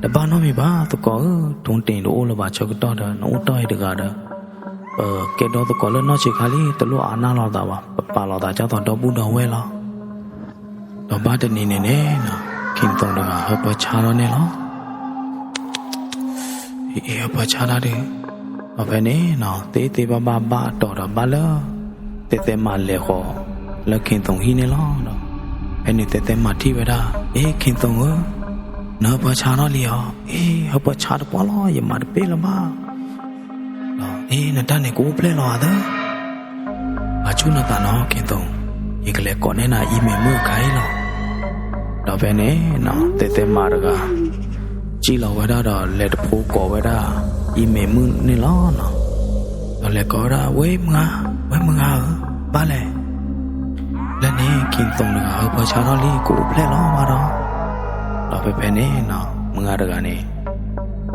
တဘၣ်နီတမံၤဘၣ်သကိးဧၢ, ထိၣ်တ့ၢ်တအိၣ်လၢၤဘၣ်ဆၢကတီၢ်ဒီး နအိၣ်တီၢ်အံၤတဂၤဒီး ပကဲဒီသကိးလၢနီၢ်ဆံးခါလံ, တလိၣ်အါနၢ်လိာ်သးဘၣ်, ပပာ်လိာ်သးဒ်သိးဒီပုၢ်ဒီဝဲၢ်လီၤ. ဒီးဘၣ်တနံၤန့ၣ်န့ၣ်, ခ့ၣ်သိၣ်တဂၤဟၢဖၢဆါထီၣ်န့ၣ်လီၤ. ဟၢဖၢဆါတၢ်ဒီး, ဒီးဖဲန့ၣ်နီၤ သ့သ့ဘၣ်ဘၣ်ဘၣ်အတီၤဒီးဘၣ်လၢ သဲးသဲမၤလဲၤဃီၤ လၢခ့ၣ်သိၣ်ဟံၣ်န့ၣ်လီၤ. ဒီးဖဲန့ၣ်သဲးသဲမၤထံၣ်ဝဲဒၣ်, အ့ ခ့ၣ်သိၣ်ဧၢ, နဟၢဖၢဆါထီၣ်လံဧါ. အ့ ဟၢဖၢဆါတပှၢ်လီၤ, ယမၤတပ့ၢ်လၢၤဘၣ်. ဒီးအ့ နတၢ်န့ၣ်ကအိၣ်ဖျဲၣ်လီၤဧါသၢ ပာ်ဆူၣ်နသးနီၤ ခ့ၣ်သိၣ်, ယကလဲၤကိးန့ၢ်နၤအံၤမ့ၢ်မုၣ်အခါအံၤလီၤ. ဒီးဖဲန့ၣ်နီၤ သဲးသဲမၤတဂၤ စံၣ်လီၤဝဲဒၣ်ဒီးလဲၤတဖိကိးဝဲဒၣ် အံၤမ့ၢ်မုၣ်န့ၣ်လီၤနီၤ. ဒီးလဲၤကိးဝဲဒၣ် ဝဲမုၢ်ဂၤ, ဝဲမုၢ်ဂၤဧၢ, ဘၣ်လဲၣ်. လၢန့ၣ် ခ့ၣ်သိၣ်တဂၤဟၢဖၢဆါထီၣ်လံ ကအိၣ်ဖျဲၣ်လီၤဘၣ်ဒီး, ဒီးဖဲဖဲန့ၣ်နီၤ မုၢ်ဂၤတဂၤန့ၣ်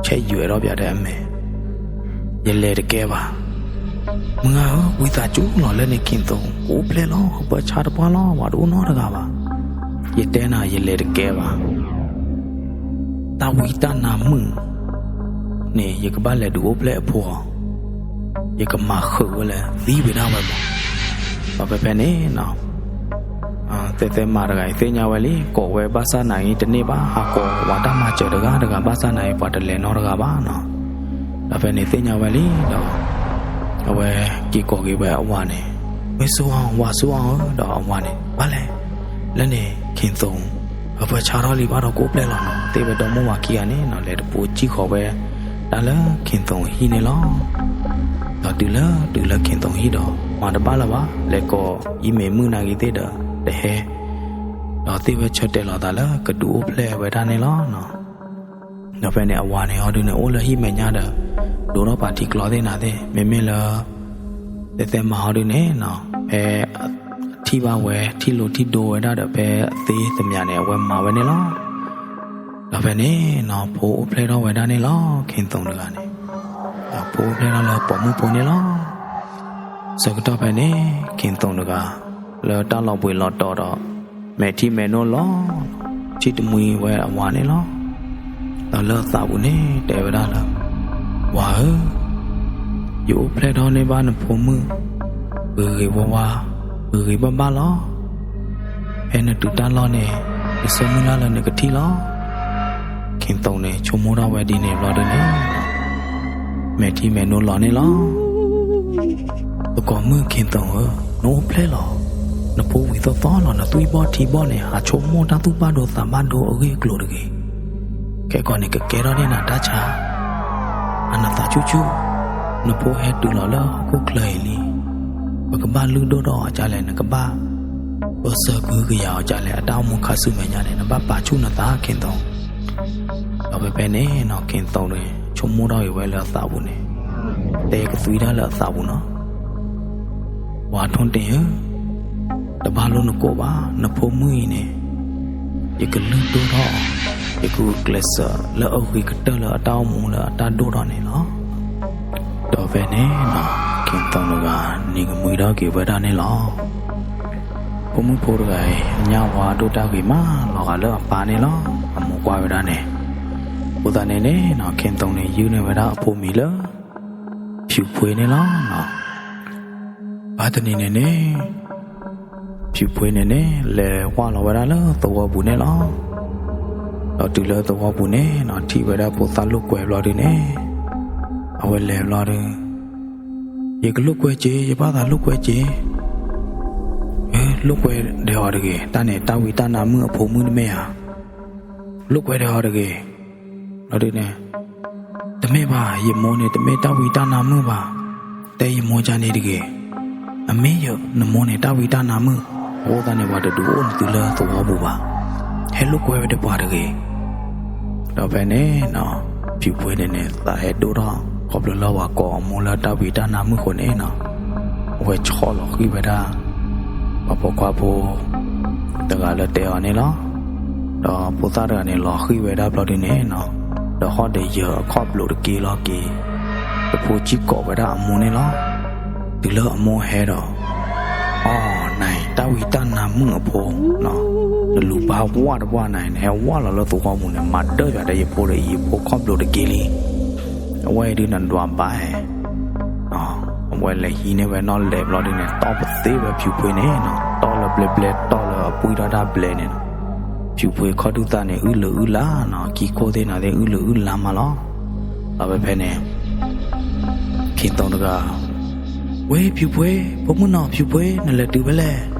ဆဲးယွဲၢ်ထီၣ်ပၠးဒီးအမဲာ်, ယလဲၤတကဲဘၣ်. မုၢ်ဂၤဧၢ, ဝံသးစူၤလီၤ လၢန့ၣ်ခ့ၣ်သိၣ် ကအိၣ်ဖျဲၣ်လီၤ ဟၢဖၢဆါတပှၢ်လီၤ ပှၤတအိၣ်နီတဂၤဘၣ်. ယတဲနၤ ယလဲၤတကဲဘၣ်. တၢ်ဝံတၢ်နါမုၣ်န့ၣ် ယကဘၣ်လဲၤဒုးအိၣ်ဖျဲၣ်အဖိအီၤ, ယကမၤဃုာ်ဝဲလၢသံဝဲဒၣ်ဝဲမး. ဒီးဖဲဖဲန့ၣ်နီၤ သဲးသဲမၤတဂၤအံၤသ့ၣ်ညါဝဲလံ ကိးဝဲဘၣ်ဆၣ်နာ်အံၤတန့ၢ်ဘၣ်, ဟးကိးဝၤတၢ်မၤစၢၤတဂၤတဂၤ ဘၣ်ဆၣ်နာ်အံၤပှၤတလဲၤနီတဂၤဘၣ်နီၤ. ဒီးဖဲန့ၣ်သ့ၣ်ညါဝဲလံဒီး အဝဲက့ၤကိးက့ၤဝဲအဝၤန့ၣ်, ဝဲစိအီၤ, ဝၤစိအီၤဧၢ, ဒီးအဝၤန့ၣ် ဘၣ်လဲၣ်. လၢန့ၣ် ခ့ၣ်သိၣ် ဟၢဖၢဆါထီၣ်လံဘၣ်ဒီးကအိၣ်ဖျဲၣ်လီၤနီၤ. သ့ၣ်ဝဲဒီမိၢ်ဝၤခံဂၤန့ၣ်နီၤ လဲၤတဖိစံၣ်ဃီၤဝဲ တၢ်လၢခ့ၣ်သိၣ်ဟံၣ်န့ၣ်လီၤ. ဒီးတုၤလၢတုၤလၢခ့ၣ်သိၣ်ဟံၣ်ဒီး မၤတဘၣ်လၢၤဘၣ်, လဲၤကိးအံၤမ့ၢ်မုၣ်နာ်က့ၤသ့ၣ်ဒီးတဟဲ, ဒီးသ့ၣ်ဝဲဆၢတဲာ်လီၤသးလၢကဒုးအိၣ်ဖျဲၣ်ဝဲဒၣ်န့ၣ်လီၤ. ဒီးဖဲန့ၣ်အဝၤန့ၣ်ဟီဒုန့ၣ် အိၣ်လၢဟံၣ်မဲာ်ညါဒီး ဒိးထီၣ်ပာ်ထံကျီသ့ၣ်နၤသ့ၣ်, မ့မ့ၢ်လၢ သဲးသဲမၤဟီဒုန့ၣ်နီၤ ဖဲအထံၣ်ဘၣ်ဝဲ ထံၣ်လိာ်ထံၣ်ဒိဝဲဒၣ်ဒီး ဖဲအသ့သမၠးန့ၣ် အဝဲမၤဝဲန့ၣ်လီၤ. ဒီးဖဲန့ၣ်နီၤ ဖိအိၣ်ဖျဲၣ်ထီၣ်ဝဲဒၣ်န့ၣ်လီၤ ခ့ၣ်သိၣ်တဂၤန့ၣ်, ဒီးဖိအိၣ်ဖျဲၣ်ထီၣ်လၢပိာ်မုၣ်ဖိန့ၣ်လီၤ. ဆၢကတီၢ်ဖဲန့ၣ် ခ့ၣ်သိၣ်တဂၤ လၢတၢ်လီၤဘှံးလီၤတီၤဒီး မဲာ်ထံမဲာ်နိလီၤ, ထံၣ်တမှံဝဲအဝၤန့ၣ်လီၤ. ဒီးလၢအသးပူၤန့ၣ် တဲဝဲဒၣ်လၢ ဝၤဧၢ, ယအိၣ်ဖျဲၣ်ထီၣ်န့ၢ်ဘၣ်နဖိမုၣ် ဂ့ၤဂ့ၤဝါဝါ, ဂ့ၤဂ့ၤဘၣ်ဘၣ်လီၤ. ဖဲနတုၤတၢ်လီၢ်န့ၣ် ယဆၢမုၢ်လၢ်လၢနကထံၣ်လီၤ. ခ့ၣ်သိၣ်န့ၣ် ဆိကမိၣ်ထီၣ်ဝဲဒ်န့ၣ်ဘျီဒုန့ၣ် မဲာ်ထံမဲာ်နိလီၤန့ၣ်လီၤ. သကိးမုၣ်ခ့ၣ်သိၣ်ဧၢ, နအိၣ်ဖျဲၣ်လီၤ. နဖိဝံၤသီသီလီၤ, နသွံၣ်ဘီၣ်ထံဘီၣ်န့ၣ် ဟးဆိကမိၣ်တၢ်သူၣ်ဘၣ်ဒိသးဘၣ်ဒိအဂ့ၢ်အကျိၤတဂ့ၤ. ခဲကီးန့ၣ် ကကဲထီၣ်န့ၢ်နၤတၢ်ဆါ, အနသးဆူၣ်ဆူၣ်, နဖိဟဲတုၤလီၤလၢဟီၣ်ခိၣ်ချၢအံၤလံ. ပကဘၣ်လုၢ်ဒိၣ်ထီၣ်အီၤဒ်လဲၣ်, နကဘၣ် ပစၢၢ်ကဟုကယာ်အီၤဒ်လဲၣ် အတၢ်အိၣ်မူခါဆူမဲာ်ညါန့ၣ် နဘၣ်ပာ်ဆူၣ်နသး ခ့ၣ်သိ ဒီးဖဲဖဲန့ၣ်နီၤ ခ့ၣ်သိန့ၣ် ဆိကမိၣ်ထီၣ်က့ၤဝဲလၢအသးပူၤန့ၣ် တဲကသွံတၢ်လၢအသးပူၤနီၤ, ပှၤထိၣ်တ့ၢ်ဧၢ, တဘၣ်လိၣ်နကိၣ်ဘၣ်, နဖိမုၣ်အံၤန့ၣ် ယကလုၢ်ဒိၣ်ထီၣ်အီၤ, ယကဂုာ်ကျဲးစၢးလၢအဂ့ၤကတၢၢ်လၢအတၢ်အိၣ်မူလၢအတၢ်ဒိၣ်ထီၣ်န့ၣ်လီၤ. ဒီးဖဲန့ၣ်နီၤ ခ့ၣ်သိတဂၤ နံၤကမှံထီၣ်က့ၤဝဲဒၣ်န့ၣ်လီၤ. ဖိမုၣ်ဖိတဂၤအံၤ အညၣ်ဝါဒိၣ်တၢ်ဂ့ၤမး လီၤဂာ်လၢအပၢ်န့ၣ်လီၤ. အမိၢ်ကွၢ်ဝဲဒၣ်န့ၣ်, အဃိသတးန့ၣ်န့ၣ်နီၤ ခ့ၣ်သိန့ၣ် ယုၢ်န့ၢ်ဝဲဒၣ်အဖိမံၤလၢ ဖၠူးဖှ့န့ၣ်လီၤ. ဘၣ်တနံၤန့ၣ်န့ၣ် ဖၠူးဖှ့န့ၣ်န့ၣ် လဲၤဝၢ်လီၤဝဲဒၣ်လၢသဝီပူၤန့ၣ်လီၤ. ဒီးတုၤလၢသဝီပူၤန့ၣ်နီၤ ထံၣ်ဝဲဒၣ်ဖိသၣ်လိာ်ကွဲဘျီဒုန့ၣ်, အဝဲလဲၤဘျီဒု, ယကလိာ်ကွဲက့ၤ, ယဘၣ်သးလိာ်ကွဲက့ၤ, လိာ်ကွဲဒီးအီၤတဂ့ၤ, တၢ်န့ၣ် တၢ်ဝံတၢ်နါမုၣ်အဖိမုၣ်တမ့ၢ်ဧါ, လိာ်ကွဲဒီးအီၤတဂ့ၤ, ဘျီဒုန့ၣ် တမ့ၢ်ဘၣ်, ယမိၢ်န့ၣ်တမ့ၢ်တၢ်ဝံတၢ်နါမုၣ်ဘၣ်, တဲယမိၢ်ဒ်န့ၣ်တဂ့ၤ, အမ့ၢ်ယနမိၢ်န့ၣ် တၢ်ဝံတၢ်နါမုၣ်, အဃိသတးန့ၣ် ပှၤတဒုးအိၣ်နသုလၢသဝီပူၤဘၣ်, ဟဲလိာ်ကွဲဝဲဒီးပှၤတဂ့ၤ. ဒီးဖဲန့ၣ်နီၤ ဖၠူးဖှ့န့ၣ်န့ၣ် သးဟဲဒိၣ်ထီၣ် ခီဖျိလၢပှၤကိးအမိၢ်လၢတၢ်ဝံတၢ်နါမုၣ်အဃိန့ၣ်နီၤ, အဝဲဆီၣ်လီၤဃံၣ်ဝဲဒၣ် ပှၤပိာ်ခွါဖိ တဂၤလၢတဲအီၤန့ၣ်လီၤ. ဒီးဖိသၣ်တဂၤန့ၣ် လီၤဃံၣ်ဝဲဒၣ်ဘျီဒုန့ၣ်နီၤ, ဒီးဟီၣ်ဒီးယၢၤအခီၣ်ဘျိးတက့ၢ်လီၤက့ၤ, တဖိကံၣ်ကိးဝဲဒၣ်အမိၢ်န့ၣ်လီၤ. တုၤလၢအမိၢ်ဟဲဒီး, အီ နၤအံၤ တၢ်ဝံတၢ်နါမုၣ်အဖိ, နလူၤဘၣ်ဝၣ်တဝၣ်နၤအံၤ နဟဲဝၣ်လီၤလၢသဝီပူၤန့ၣ် မၤဒၢၣ်ယၤဒီးယဖိဒီးအံၤ ယဖိခီၣ်ဘျိးတက့ၢ်လံ. အဝဲအံၤဒုးနဒွးဘၣ်ဟဲ အဝဲလဲၤဟံးန့ၢ်ဝဲနီၣ်လဲၣ်ဘျီဒုန့ၣ် တီၢ်ပသ့ဝဲဖၠူးဖှ့န့ၣ်နီၤ, တီၢ်လၢဘျဲဘျဲ တီၢ်လၢအပှံၢ်ထီၣ်တၢ်ဘျဲန့ၣ်နီၤ, ဖၠူးဖှ့ခီၣ်ဒုၣ်သၣ်န့ၣ် အုၣ်လၢအုၣ်လါနီၤ, ခံခိၣ်သ့ၣ်နၤသ့ၣ် အုၣ်လၢအုၣ်လါမးလီၤ. ဒီးဖဲဖဲန့ၣ် ခ့ၣ်သိတဂၤ, ဝ့ၢ်ဖၠူးဖှ့, ဖိမုၣ်နီၤ ဖၠူးဖှ့ နလဲၤတုၤဖဲလဲၣ်.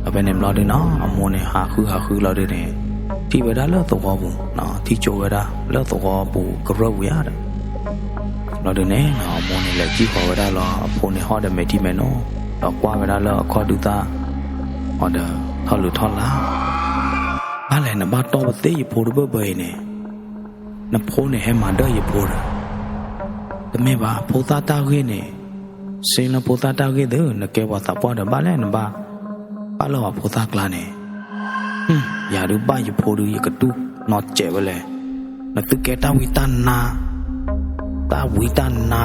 ဒီးဖဲန့ၣ်ဘျီဒုနီၤ အမိၢ်န့ၣ် ဟးဃုဟးဃုလီၤဒုန့ၣ် ထံၣ်ဝဲဒၣ်လၢသဝီပူၤ, ထံၣ်ကၠိဝဲဒၣ်လၢသဝီပူၤကရၢၢ်ပူၤယါဒီး ဘျီဒုန့ၣ် အမိၢ်န့ၣ်လဲၤစံၣ်ဃီၤဝဲဒၣ်လီၤ အဖိန့ၣ်ဟီၣ်ဒီးမဲာ်ထံမဲာ်နိ, ဒီးကွၢ်ဝဲဒၣ်လၢအခီၣ်ဒုၣ်သၣ်, အီၤဒီးထီၣ်လုးထီၣ်လါ, ဘၣ်လဲၣ်နဘၣ်တီၢ်ပသ့ယဖိတဘၢၣ်ဘၢအံၤန့ၣ်, နဖိန့ၣ်ဟဲမၤဒၢၣ်ယဖိဒီး, တမ့ၢ်ဘၣ် ဖိသၣ်တၢ်ဂ့ၢ်န့ၣ်, ဆ့လၢဖိသၣ်တၢ်ဂ့ၢ်သု နကဲပှၤသးပှၢ်ဒီးဘၣ်လဲၣ် နဘၣ်ပာ်လၢပှၤဖိသၣ်ကျါန့ၣ်, ယၤဒုးဘၣ်ယဖိဒုး ယကတူၢ်နီၢ်စဲးဝဲလဲၣ်, နသုကဲတၢ်ဝံတၢ်နါ, တၢ်ဝံတၢ်နါ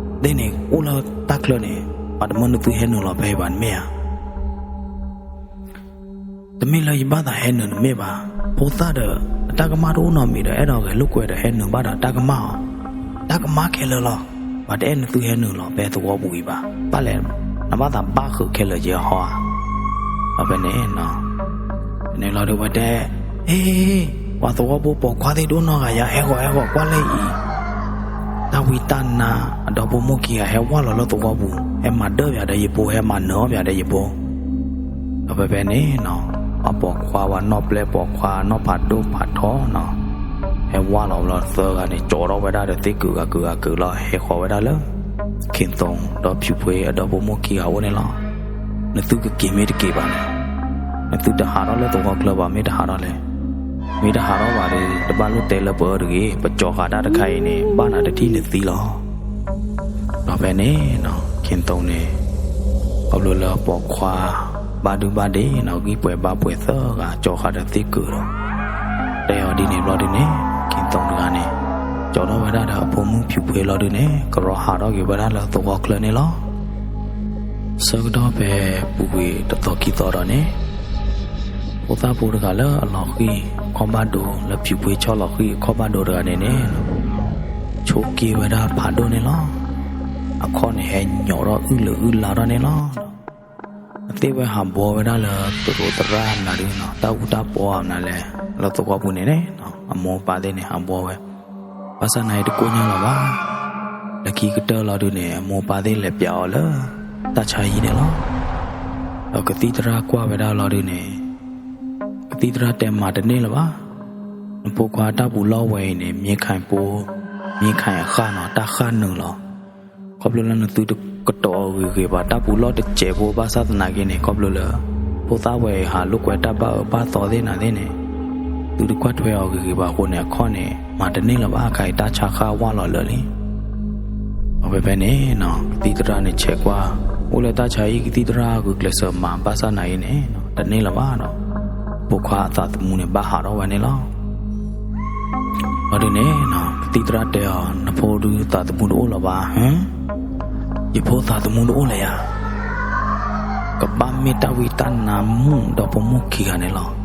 သ့ၣ်န့ၣ် အိၣ်လၢတၢ်ချၢန့ၣ်, ပှၤတမၢနသုဟဲနုာ်လီၤဖဲအံၤဘၣ် နမ့ၢ်ဧါ. တမ့ၢ်လၢယဘၣ်သးဟဲနုာ်နမ့ၢ်ဘၣ်, ဖိသၣ်ဒီး အတၢ်ကမၣ်တအိၣ်နီတမံၤဒီး အဲၣ်ဒိးဂဲၤလိာ်ကွဲဒီးဟဲနုာ်ဘၣ်ဒီးတၢ်ကမၣ်အီၤ, တၢ်ကမၣ်ခဲလၢာ်လီၤ, ပှၤတအဲၣ်နသုဟဲနုာ်လီၤဖဲသဝီပူၤအံၤဘၣ်, ဘၣ်လဲၣ်, နဘၣ်သးဘၣ်ဃုာ်ခဲလၢာ်က့ၤအဟီဧါ. ဒီးဖဲန့ၣ် ဖဲန့ၣ်လီၤဒုးဝဲတဲ, ဟ့ၣ်, ပှၤသဝီဖိပိာ်ခွါသ့ၣ်တအိၣ်နီတဂၤယၤ, ဟဲဂီၤဟဲဂီၤကွၢ်လၢအံၤ တၢ်ဝံတၢ်နါ, အဒီဖိမိၢ်ခံဂၤဟဲဝၢ်လီၤလၢသဝီပူၤ, ဟဲမၤဒၢၣ်ပၠးဒီးယဖိ, ဟဲမၤနၢၤအီၣ်ပၠးဒီးယဖိ. ဒီးဖဲဖဲန့ၣ်နီၤ, ပှၤပိာ်ခွါ ပှၤနီၢ်ပျဲၢ်ပိာ်ခွါ နီၢ်ဖးဒိၣ်ဖးထီနီၤ, ဟဲဝၢ်လီၤဘျီသၢဂၤန့ၣ် ကၠီထီၣ်ဝဲဒၣ်ဒီးသ့ၣ်ကုာ်ဂၤကုာ်ဂၤကုာ်လီၤ ဟဲဃီၤဝဲဒၣ်လၢ ခ့ၣ်သိဒီးဖၠူးဖှ့အဒီဖိမိၢ်ခံဂၤအိၣ်န့ၣ်လီၤ. နသုကက့ၤမ့ၢ်တက့ၤဘၣ်န့ၣ်, နသုတဟးထီၣ်လၢသဝီချၢဘၣ် မ့ၢ်တဟးထီၣ်လဲၣ်. မ့ၢ်တဟးထီၣ်ဘၣ်ဒီး တဘၣ်လိၣ်တဲလၢပအၢတဂ့ၤ, ပကၠီဃာ်တၢ်တခါအံၤန့ၣ် ဘၣ်နၤတထံၣ်နသံလီၤ. ဒီးဖဲန့ၣ်နီၤ, ခ့ၣ်သိန့ၣ် ခီဖျိလၢပိာ်ခွါ ဘၣ်ဒုဘၣ်ဒ့နီၤ, ဂံၢ်ပှဲၤဘါပှဲၤသၢဂၤ ကၠီဃာ်ဒီးသ့ၣ်ကုာ်ဒီး တဲအီၤဒ်န့ၣ်ဘျီဒုန့ၣ်, ခ့ၣ်သိတဂၤန့ၣ် ကၠီထီၣ်ဝဲဒၣ်ဒီးအဖိမုၣ်ဖၠူးဖှ့လီၤဒုန့ၣ် ကရီဟးထီၣ်က့ၤဝဲဒၣ်လၢသဝီချၢန့ၣ်လီၤ. ဆၢကတီၢ်ဖဲပူၤကွံာ်တသီခံသီဒီးန့ၣ်, ဖိသၣ်ဖိတဂၤလၢအလီၤဃံၢ်ခီၣ်ဘၣ်ဒိ လၢဖၠူးဖှ့ဆီၣ်လီၤဃံၢ်အခီၣ်ဘၣ်ဒိတဂၤန့ၣ်န့ၣ်, ဆိးက့ဝဲဒၣ်ဖးဒိၣ်န့ၣ်လီၤ. အခီၣ်န့ၣ်ဟဲညီးထီၣ်အုၣ်လၢအုၣ်လါထီၣ်န့ၣ်လီၤ. အသ့ၣ်ဝဲဟးဘှီဝဲဒၣ်လၢသရူးသရၣ်မနုၤဒုနီၤ, တၢ်အူတၢ်ပီမနုၤလဲၣ်, လၢသဝီပူၤန့ၣ်န့ၣ် အမိၢ်အပၢ်သ့ၣ်န့ၣ် ဟးဘှီဝဲ, ဘၣ်ဆၣ်သနာ်က့တကိၢ်ညါလၢၤဘၣ်. လၢခံကတၢၢ်လီၤဒုန့ၣ် အမိၢ်အပၢ်သ့ၣ်လဲၤပျးအီၤလၢ တၢ်ဆါဟံၣ်န့ၣ်လီၤ. ဒီးကသံၣ်သရၣ်ကွၢ်ဝဲဒၣ်လီၤဒုန့ၣ်, ကသံၣ်သရၣ်တဲမၤတန့ၢ်လၢၤဘၣ်. နဖိခွါတၢ်ပူၤလီၢ်ဝဲအံၤန့ၣ် မ့ၢ်ခါဖိ, မ့ၢ်ခါအဃၣ်နီၤ, တၢ်ဃၣ်နုာ်လီၤ. ခီဖျိလၢနသုတကတီၤအဂ့ၤဂ့ၤဘၣ်, တၢ်ပူၤလီၢ်တစဲးဖိဘၣ်ဆၣ်သနာ်က့န့ၣ် ခီဖျိလၢ ဖိသၣ်ဝဲအံၤဟးလိာ်ကွဲတၢ်ဘၣ်အၢဘၣ်သီသ့ၣ်နၤသ့ၣ်န့ၣ်, သုတကွၢ်ထွဲအီၤဂ့ၤဂ့ၤဘၣ်အဃိန့ၣ် အခီၣ်န့ၣ် မၤတန့ၢ်လၢၤဘၣ် ခါအံၤတၢ်ဆါဃၢ်ဝၢ်လီၤလၢာ်လံ. အဝဲဖဲန့ၣ်နီၤ ကသံၣ်သရၣ်န့ၣ်ဆဲးကွၢ်, အိၣ်လၢတၢ်ဆါဟံၣ် ကသံၣ်သရၣ်ဂုာ်ကျဲးစၢးမၤဘၣ်ဆၣ်နၤအံၤန့ၣ် တန့ၢ်လၢၤဘၣ်ဒီး ဖိခွါအသးသမူန့ၣ်ဘၣ်ဟးထီၣ်ဝဲန့ၣ်လီၤ. ဘျီဒုန့ၣ်နီၤ ကသံၣ်သရၣ်တဲအီၤ နဖိဒုသးသမူတအိၣ်လၢၤဘၣ်. ဟၢ, ယဖိသးသမူတအိၣ်လၢၤယၤ, ကဘၣ်မ့ၢ်တၢ်ဝံတၢ်နါမုၣ်ဒီးဖိမုၣ်ခံဂၤန့ၣ်လီၤ.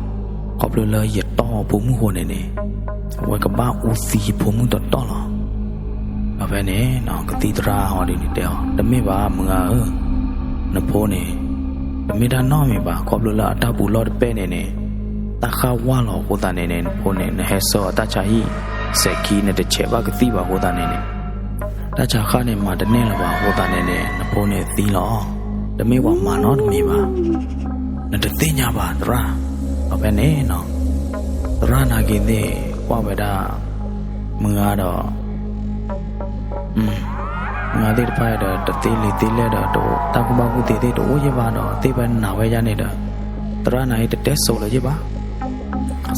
ခီဖျိလၢယတီၢ်ဖိမုၣ်ဃိန့ၣ်န့ၣ် အဝဲကဘၣ်အူသံယဖိမုၣ်တတီၢ်လီၤ. ဒီးဖဲန့ၣ်နီၤ ကသံၣ်သရၣ်ဟီဒုန့ၣ်တဲအီၤ တမ့ၢ်ဘၣ်မုၢ်ဂၤဧၢ, နဖိန့ၣ် တမ့ၢ်တၢ်နီတမံၤဘၣ်. ခီဖျိလၢအတၢ်ပူၤလီၢ်တပဲၢ်န့ၣ်န့ၣ် တၢ်ဃၢ်ဝၢ်လီၤအဃိသတးန့ၣ်န့ၣ် နဖိန့ၣ် နဟဲဆှၢအီၤတၢ်ဆါဟံၣ် စဲးခံ နတဆဲးဘၣ်ကသံၣ်ဘၣ်အဃိသတးန့ၣ်န့ၣ် တၢ်ဆါဃၢ်န့ၣ်မၤတန့ၢ်လၢၤဘၣ်အဃိသတးန့ၣ်န့ၣ် နဖိန့ၣ်သံလီၤ. တမ့ၢ်ပှၤမၤနီတမံၤဘၣ်. နတသ့ၣ်ညါဘၣ်သရၣ်. ဒီးဖဲန့ၣ်နီၤ သရၣ်နာ်က့ၤသ့ၣ်ကွၢ်ဝဲဒၣ် မုၢ်ဂၤဒီး မုၢ်ဂၤသ့ၣ်တဖၣ်ဒီး တသ့လံာ်သ့လဲၢ်ဒီး တၢ်ကူၣ်ဘၣ်ကူၣ်သ့သ့ၣ်တအိၣ်ယဲၢ်ဘၣ်ဒီး သ့ၣ်ဖဲနာ်ဝဲယါန့ၣ်ဒီး သရၣ်နာ်အံၤတတဲစိၤလၢၤယဲၢ်ဘၣ်.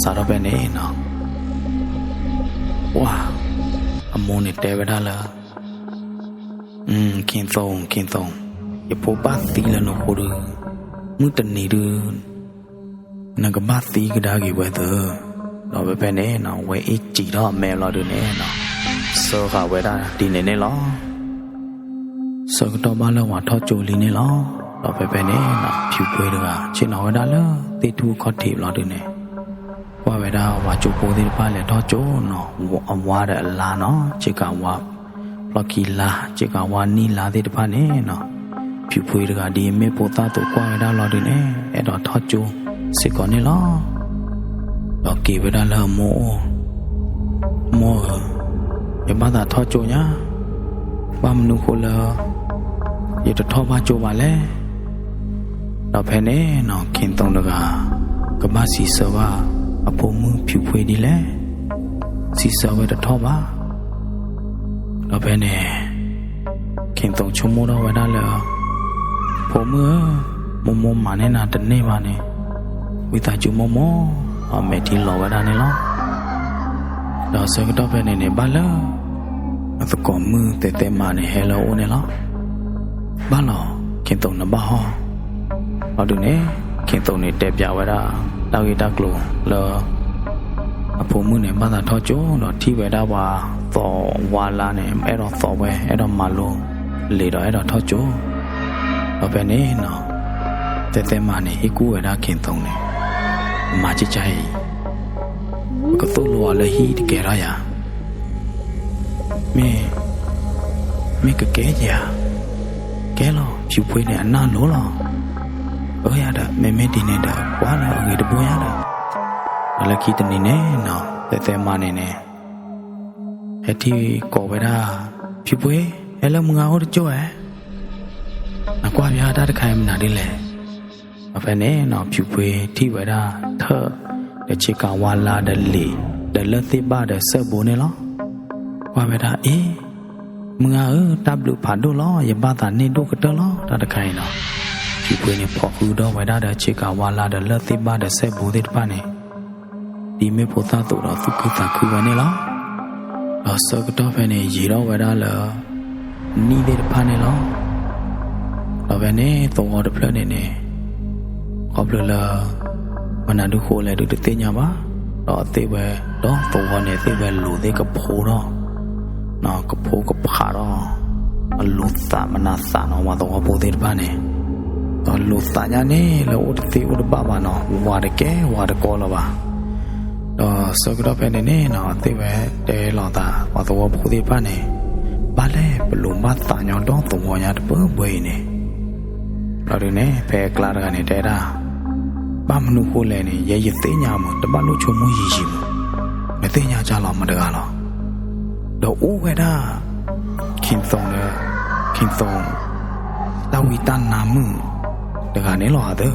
စးထီၣ်ဖဲန့ၣ်နီၤ ပှၤ အမိၢ်န့ၣ်တဲဝဲဒၣ်လၢ ခ့သိ, ခ့သိ, ယဖိဘၣ်သံလၢနဃိဒု, မုၢ်တနံၤဒု နကဘၣ်သံကဒါက့ၤဝဲသၢ. ဒီးဖဲဖဲန့ၣ်နီၤ ဝဲအ့ၣ်စံးထီၣ်အမဲာ်လီၤဒုန့ၣ်နီၤ စၢဃာ်ဝဲဒၣ်ဒ်န့ၣ်န့ၣ်လီၤ. ဆၢကတီၢ်ဘၣ်လၢပှၤထီၣ်ကၠိလံန့ၣ်လီၤ. ဒီးဖဲဖဲန့ၣ်နီၤ ဖၠူးဖှ့တဂၤ ဆ့ၣ်နီၤဝဲဒၣ်လၢသ့ၣ်ထူၣ်ခီၣ်ထံးဘျီဒုန့ၣ် ကွၢ်ဝဲဒၣ်ပှၤကၠိဖိသ့ၣ်တဖၣ်လဲၤထီၣ်ကၠိနီၤ အဝါဒီးအလါနီၤ ဆ့ကၤဝါ ဖျီၣ်ခံလါ ဆ့ကၤဝါနံၣ်လါသ့ၣ်တဖၣ်န့ၣ်နီၤ ဖၠူးဖှ့တဂၤဒ်မ့ၢ်ဖိသၣ်သိးကွၢ်ဝဲဒၣ်လီၤဒုန့ၣ် အဲၣ်ဒိးထီၣ်ကၠိစ့ၢ်ကီးန့ၣ်လီၤ. ဒီးက့ၤဝဲဒၣ်လၢအမိၢ်အိၣ်, မိၢ်ဧၢ, ယဘၣ်သးထီၣ်ကၠိညါ, ဘၣ်မနုၤဃိလၢ ယတထီၣ်ဘၣ်ကၠိဘၣ်လဲၣ်. ဒီးဖဲန့ၣ်နီၤ ခ့သိတဂၤ ကဘၣ်စံးဆၢဘၣ်အဖိမုၣ်ဖၠူးဖှ့ဒ်လဲၣ်. စံးဆၢဝဲတထီၣ်ဘၣ်. ဒီးဖဲန့ၣ် ခ့သိဆိကမိၣ်ထီၣ်ဝဲဒၣ်လၢ ဖိမုၣ်ဧၢ, မိၢ်မိၢ်မၤန့ၢ်နၤတန့ၢ်ဘၣ်န့ၣ် ဝံသးစူၤမိၢ်မိၢ်, အမဲာ်ထံလီၤဝဲဒၣ်န့ၣ်လီၤ. ဒီးဆၢကတီၢ်ဖဲန့ၣ်န့ၣ် ဘၣ်လၢ အသကိးမုၣ်သဲးသဲမးန့ၣ် ဟဲလၢအအိၣ်န့ၣ်လီၤ. ဘၣ်လီၤ, ခ့သိနဘၣ်ဟီၣ်. အဒုန့ၣ် ခ့သိန့ၣ်တဲပျးဝဲဒၣ် တၢ်ဂ့ၢ်တၢ်ကျိၤလၢ အဖိမုၣ်န့ၣ် ဘၣ်သးထီၣ်ကၠိ ဒီးထံၣ်ဝဲဒၣ်ပှၤသိးဝါလါန့ၣ် အဲၣ်ဒိးသိးဝဲ အဲၣ်ဒိးမၤလိလံာ်ဒီးအဲၣ်ဒိးထီၣ်ကၠိ. ဒီးဖဲန့ၣ်နီၤ သဲးသဲမးန့ၣ် ဟ့ၣ်ကူၣ်ဝဲဒၣ်ခ့သိန့ၣ်, မၤကၠၢ်ကၠၢ်အံၤ ပကသိၣ်လိအီၤလၢဟံၣ်တကဲထီၣ်ယၤ မ့ၢ်, မ့ၢ်ကကဲယၤ, ကဲလီၤ ဖၠူးဖှ့န့ၣ်အနၢ်လိၤလီၤ. အၢယၤဒီး မ့မ့ၢ်ဒ်န့ၣ်ဒီး ကွၢ်လၢအဂ့ၤတဘိယၤဒီး, ဒီးလၢခံတနံၤန့ၣ်နီၤ သဲးသဲမးန့ၣ်န့ၣ် ဟဲထံၣ်ကိးဝဲဒၣ် ဖၠူးဖှ့, ဟဲလၢမုၢ်ဂၤအိၣ်တကၠိဧါ, နကွၢ်ပျါတၢ်တခါအံၤမနုၤဒ်လဲၣ်. ဒီးဖဲန့ၣ်နီၤ ဖၠူးဖှ့ထံၣ်ဝဲဒၣ်ထၢၣ် ဒီးဆ့ကၤဝါလါဒီးလံာ် ဒီးလၢၢ်သ့ၣ်ဘၣ်ဒီးစဲၣ်ဘိန့ၣ်လီၤ. ကွၢ်ဝဲဒၣ် အ့, မုၢ်ဂၤဧၢ, တၢ်ဘျုးဖးဒိၣ်လီၤ, ယဘၣ်သးန့ၢ်ဒိၣ်ကတၢၢ်လီၤ. တၢ်တခါအံၤနီၤ ဖၠူးဖှ့န့ၣ် ဖီၣ်ဃုာ်ဒီးဝဲဒၣ်ဒီးဆ့ကၤဝါလါဒီးလၢၢ်သ့ၣ်ဘၣ်ဒီးစဲၣ်ဘိသ့ၣ်တဖၣ်န့ၣ် ဒ်မ့ၢ်ဖိသၣ်သိးဒီးသူၣ်ခုသးခုဝဲန့ၣ်လီၤ. ဒီးဆၢကတီၢ်ဖဲန့ၣ် ယံာ်ထီၣ်ဝဲဒၣ်လၢ နံၣ်သ့ၣ်တဖၣ်န့ၣ်လီၤ. ဒီးဖဲန့ၣ် သဝီတဖျၢၣ်န့ၣ်န့ၣ် ခီဖျိလၢ မနုၤဒုဃိလဲၣ်ဒုတသ့ၣ်ညါဘၣ်, ဒီးသ့ၣ်ဝဲ ဒီးသဝီန့ၣ် သ့ၣ်ဝဲလိၤသ့ၣ်ကဖိထီၣ် ကဖိကဖးထီၣ် အလိၤသးမနုၤသးနီၤ ပှၤသဝီဖိသ့ၣ်တဖၣ်န့ၣ်, ဒီးလိၤသးညါန့ၣ် လၢအိၣ်တသ့အိၣ်တဘၣ်ဘၣ်နီၤ ဝၤတကဲဝၤတကီလၢၤဘၣ်. ဒီးဆၢကတီၢ်ဖဲန့ၣ်န့ၣ်နီၤ သ့ၣ်ဝဲတဲလီၤသး ပှၤသဝီဖိသ့ၣ်တဖၣ်န့ၣ် ဘၣ်လဲၣ် ပလိၤဘၣ်သးညီဒီသဝီညါတပၢၢ်ပၢၢ်အံၤန့ၣ် ဘျီဒုန့ၣ် ဖဲအကျါတဂၤန့ၣ် တဲဒၣ်, ဘၣ်မနုၤဃိလဲၣ်န့ၣ် ယဲယသ့ၣ်ညါမး တဘၣ်လိၣ်ဆိကမိၣ်ယံာ်ယံာ်မး, နသ့ၣ်ညါကလီၤမတၤတဂၤလီၤ. ဒီးအိၣ်ဝဲဒၣ် ခ့သိဒီး ခ့သိ တၢ်ဝံတၢ်နါမုၣ်တဂၤန့ၣ်လီၤသၢ,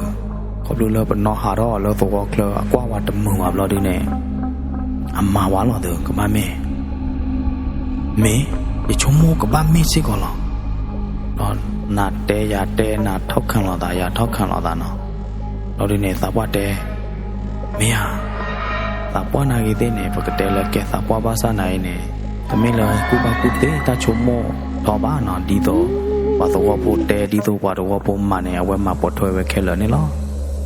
ခီဖျိလၢပနီၢ်ဟးထီၣ်အီၤလၢသဝီချၢ အကွၢ်ဝဲတမုာ်ဘၣ်ဘျီဒုန့ၣ် အမၤဝဲလီၤသၢ ကဘၣ်မ့ၢ် မ့ၢ် ယဆိကမိၣ်ကဘၣ်မ့ၢ်စ့ၢ်ကီးလီၤ. ဒီးနၤတဲယၤတဲ နၤထီၣ်ခၢၣ်လီၤသး ယၤထီၣ်ခၢၣ်လီၤသးနီၤ. ဒီးဒုးန့ၣ် သးပှၢ်တဲ, မ့ၢ်ဧါ, သးပှၢ်နာ်ဂ့ၤသ့ၣ်န့ၣ် ပကတဲလၢကဲသးပှၢ်ဘၣ်ဆၣ်နာ်အံၤန့ၣ်, တမ့ၢ်လၢကူၣ်ဘၣ်ကူၣ်သ့တၢ်ဆိကမိၣ်ထီဘၣ်နီၤ, ဒ်သိးပှၤသဝီဖိတဲ ဒ်သိးပှၤသဝီဖိမၤန့ၣ် အဝဲမၤပိာ်ထွဲဝဲခဲလၢာ်န့ၣ်လီၤ.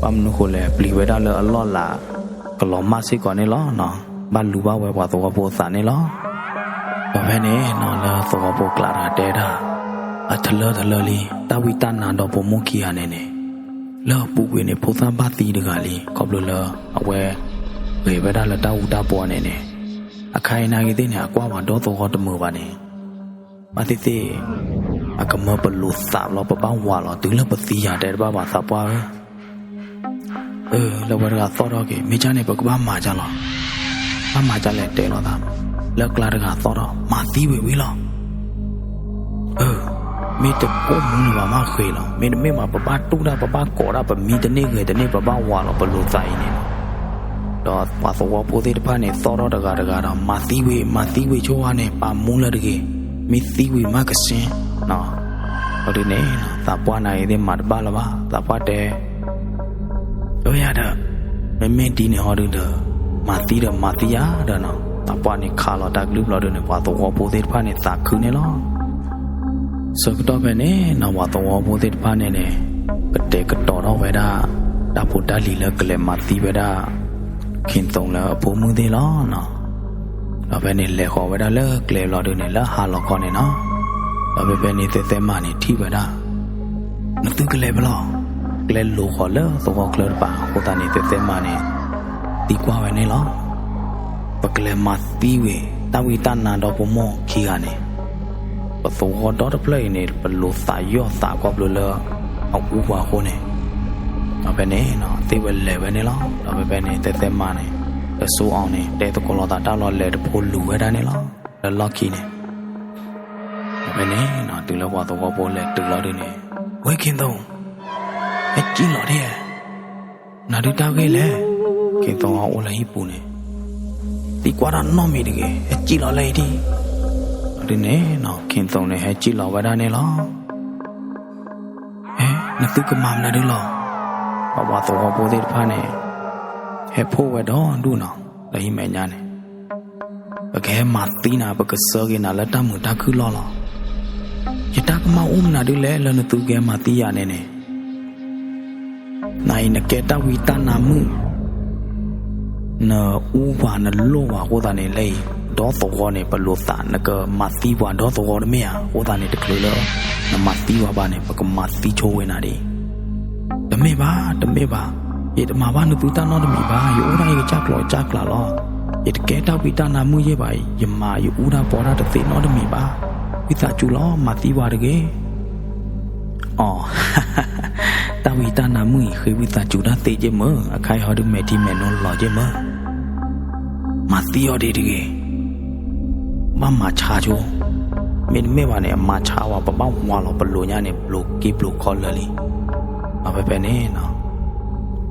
ဘၣ်မနုၤဃိလဲၣ် ပျံၤဝဲဒၣ်လၢအလီၢ်လၤ ကလီၤမၢ်စ့ၢ်ကီးန့ၣ်လီၤ. ဘၣ်လူၤဘၣ်ဝဲပှၤသဝီဖိအသးန့ၣ်လီၤ. ဒီးဖဲန့ၣ်နီၤ လၢသဝီဖိကျါတဂၤတဲဒၣ်, အတလၢတလၢလံ တၢ်ဝံတၢ်နါဒီဖိမိၢ်ခံဂၤန့ၣ်န့ၣ်, လၢအပူၤကွံာ်န့ၣ် ဖိသၣ်ဘၣ်သံတဂၤလံ ခီဖျိလၢအဝဲဂဲၤဝဲဒၣ်လၢတၢ်အူတၢ်ပီန့ၣ်န့ၣ်, အခါအံၤနာ်ဂ့ၤသ့ၣ်န့ၣ် အကွၢ်ပှၤဒီသဝီတမုာ်ဘၣ်န့ၣ်, ဘၣ်သ့ၣ်သ့ၣ် အကမၢပလိာ်သးလီၤ ပဘၣ်ဝၤလီၤ တုၤလၢပသံယၤတဲတဘၣ်ဘၣ်သးပှၢ်ဧၢ အၢ လၢဝဲတဂၤသီၣ်ထီၣ်က့ၤ မ့ၢ်ကၢ်န့ၣ် ပကဘၣ်မၤကၢ်လီၤ. ဘၣ်မၤကၢ်လဲၣ်တဲလိာ်သး, လၢကျါတဂၤသီၣ်ထီၣ် မၤသံဝံၤဝံၤလီၤ. အၢ မ့ၢ်တကိၢ်မူလၢၤဘၣ်မးဃ့လီၤ. မ့တမ့ၢ်ဘၣ် ပဘၣ်တူၢ်တၢ် ပဘၣ်ကိးတၢ် ပမံတန့ၢ်ဂဲၤတန့ၢ် ပဘၣ်ဝၤလီၤ ပလိာ်သးအံၤန့ၣ်လီၤ. ဒီးပှၤသဝီဖိသ့ၣ်တဖၣ်န့ၣ် သီၣ်ထီၣ်တဂၤတဂၤဒီး မၤသံဝံၤ မၤသံဝံၤဆိဝဲန့ၣ် ပာ်မူလၢတဂ့ၤ, မ့ၢ်သံဝံၤမးကစ့ ဒီးဒုးန့ၣ် သးပှၢ်နာ်ဂ့ၤသ့ၣ်မၤတဘၣ်လၢၤဘၣ် သးပှၢ်တဲ အၢယၤဒီး မ့မ့ၢ်ဒ်န့ၣ်ဟီဒုးဒီး မၤသံဒီးမၤသံယၤဒီးနီၤ သးပှၢ်န့ၣ်ခးလီၤတၢ်ကလုၢ်ဘျီဒုးန့ၣ် ပှၤသဝီဖိသ့ၣ်တဖၣ်န့ၣ် သးခုန့ၣ်လီၤ. ဆၢကတီၢ်ဖဲန့ၣ်နီၤ ပှၤသဝီဖိသ့ၣ်တဖၣ်န့ၣ်န့ၣ် ကတဲာ်ကတီၤထီၣ်ဝဲဒၣ် တၢ်ဖိတၢ်လံၤလၢကလဲၤမၤသံဝဲဒၣ် ခ့ၣ်သိလၢအဖိမုၣ်သ့ၣ်လီၤ. ဒီးဖဲန့ၣ်လဲၤဃီၤဝဲဒၣ်လၢကျဲဘျီဒုးန့ၣ် လၢဟါလီၤခီန့ၣ်နီၤ ဒီးဖဲဖဲန့ၣ် သဲသဲမၤန့ၣ်ထံၣ်ဝဲဒၣ် နသုကလဲၤဖဲလဲၣ်, ကျဲလိၤဃီၤလၢသဝီချၢတပၤ အဃိသတးန့ၣ် သဲသဲမၤန့ၣ် သံကွၢ်ဝဲန့ၣ်လီၤ. ပကလဲၤမၤသံဝံၤ တၢ်ဝံတၢ်နါဒီဖိမိၢ်ခံဂၤန့ၣ် ပသဝီဒီတဖျၢၣ်အံၤန့ၣ် ပလိာ်သးယီၢ်သးခီဖျိလၢ အအူပှၤအဃိန့ၣ်, ဒီးဖဲန့ၣ် သ့ၣ်ဝဲလဲၤဝဲန့ၣ်လီၤ. ဒီးဖဲဖဲန့ၣ် သဲသဲမၤန့ၣ် ဒီးစိအီၤန့ၣ် တဲသကိးလိာ်သးတၢ်လီၤလဲၤတဖိလူၤဝဲဒၣ်န့ၣ်လီၤ. လၢလီၢ်ခံန့ၣ် ဒီးဖဲန့ၣ် တုၤလၢပှၤသဝီဖိလဲၤတုၤလီၤဒုးန့ၣ် ဝဲခ့ၣ်သိ ဟဲစံၣ်လီၤဒၣ် နၤဒုးတၢ်ဂ့ၢ်လဲၣ်, ခ့ၣ်သိအအိၣ်လၢဟံၣ်ပူၤန့ၣ် သံကွၢ်တၢ်နီတမံၤတဂ့ၤ, ဟဲစံၣ်လီၤလၢအံၤဒံး. ဒ်န့ၣ်နီၤ ခ့ၣ်သိန့ၣ် ဟဲစံၣ်လီၤဝဲဒၣ်န့ၣ်လီၤ. ဟဲ နသုကမၤမနုၤဒုးလီၤ. ပှၤသဝီဖိသ့ၣ်တဖၣ်န့ၣ် ဟဲဖှိၣ်ဝဲဒီဒူၣ်နီၤ လၢဟံၣ်မဲာ်ညါန့ၣ် ပကဟဲမၤသံနၤ ပကဆှၢက့ၤနၤလၢတၢ်မုာ်တၢ်ခုၣ်လီၢ်လီၤ. ယတၢ်ကမၣ်အိၣ်မနုၤဒုးလဲၣ် လၢနသုကဟဲမၤသံယၤန့ၣ်န့ၣ် နအံၤနကဲတၢ်ဝံတၢ်နါမုၣ်, နအူပှၤနလိၢ်ပှၤအဃိသတးန့ၣ် လၢအံၤ ဒီသဝီန့ၣ် ပလိာ်သးနကမၤသံပှၤဒီသဝီတမ့ၢ်ဧါ. အဃိသတးန့ၣ် တချုးလၢ နမၤသံပှၤဘၣ်န့ၣ် ပကမၤသံဆိဝဲနၤဒ်အံၤ. တမ့ၢ်ဘၣ် တမ့ၢ်ဘၣ်, ယတမၤဘၣ်နသုတၢ်နီတမံၤဘၣ်, ယအိၣ်ဒၣ်ယကစၢ်ကျိၤကစၢ်ကျဲလီၤ. ယတကဲတၢ်ဝံတၢ်နါမုၣ်ယဲၢ်ဘၣ်အံၤ, ယမၤယအူတၢ်ပီတၢ်တသ့နီတမံၤဘၣ်. ဝံသးစူၤလီၤ မၤသံပှၤတဂ့ၤ. အီ, တၢ်ဝံတၢ်နါမုၣ်အံၤ ဃ့ဝံသးစူၤတၢ်သ့က့ၢ်မၢ, အခါအံၤဟီဒုးမဲာ်ထံမဲာ်နိလီၤက့ၢ်မၢ. မၤသံအီၤဒ်တဂ့ၤ. ဘၣ်မၤဆါဆိ, မ့တမ့ၢ်ဘၣ်န့ၣ် အမၤဆါဝဲ ပဘၣ်ဝၤလီၤ ပလိာ်ညါန့ၣ် ပလိာ်က့ပလိာ်ခီလၢာ်လံ. ဒီးဖဲဖဲန့ၣ်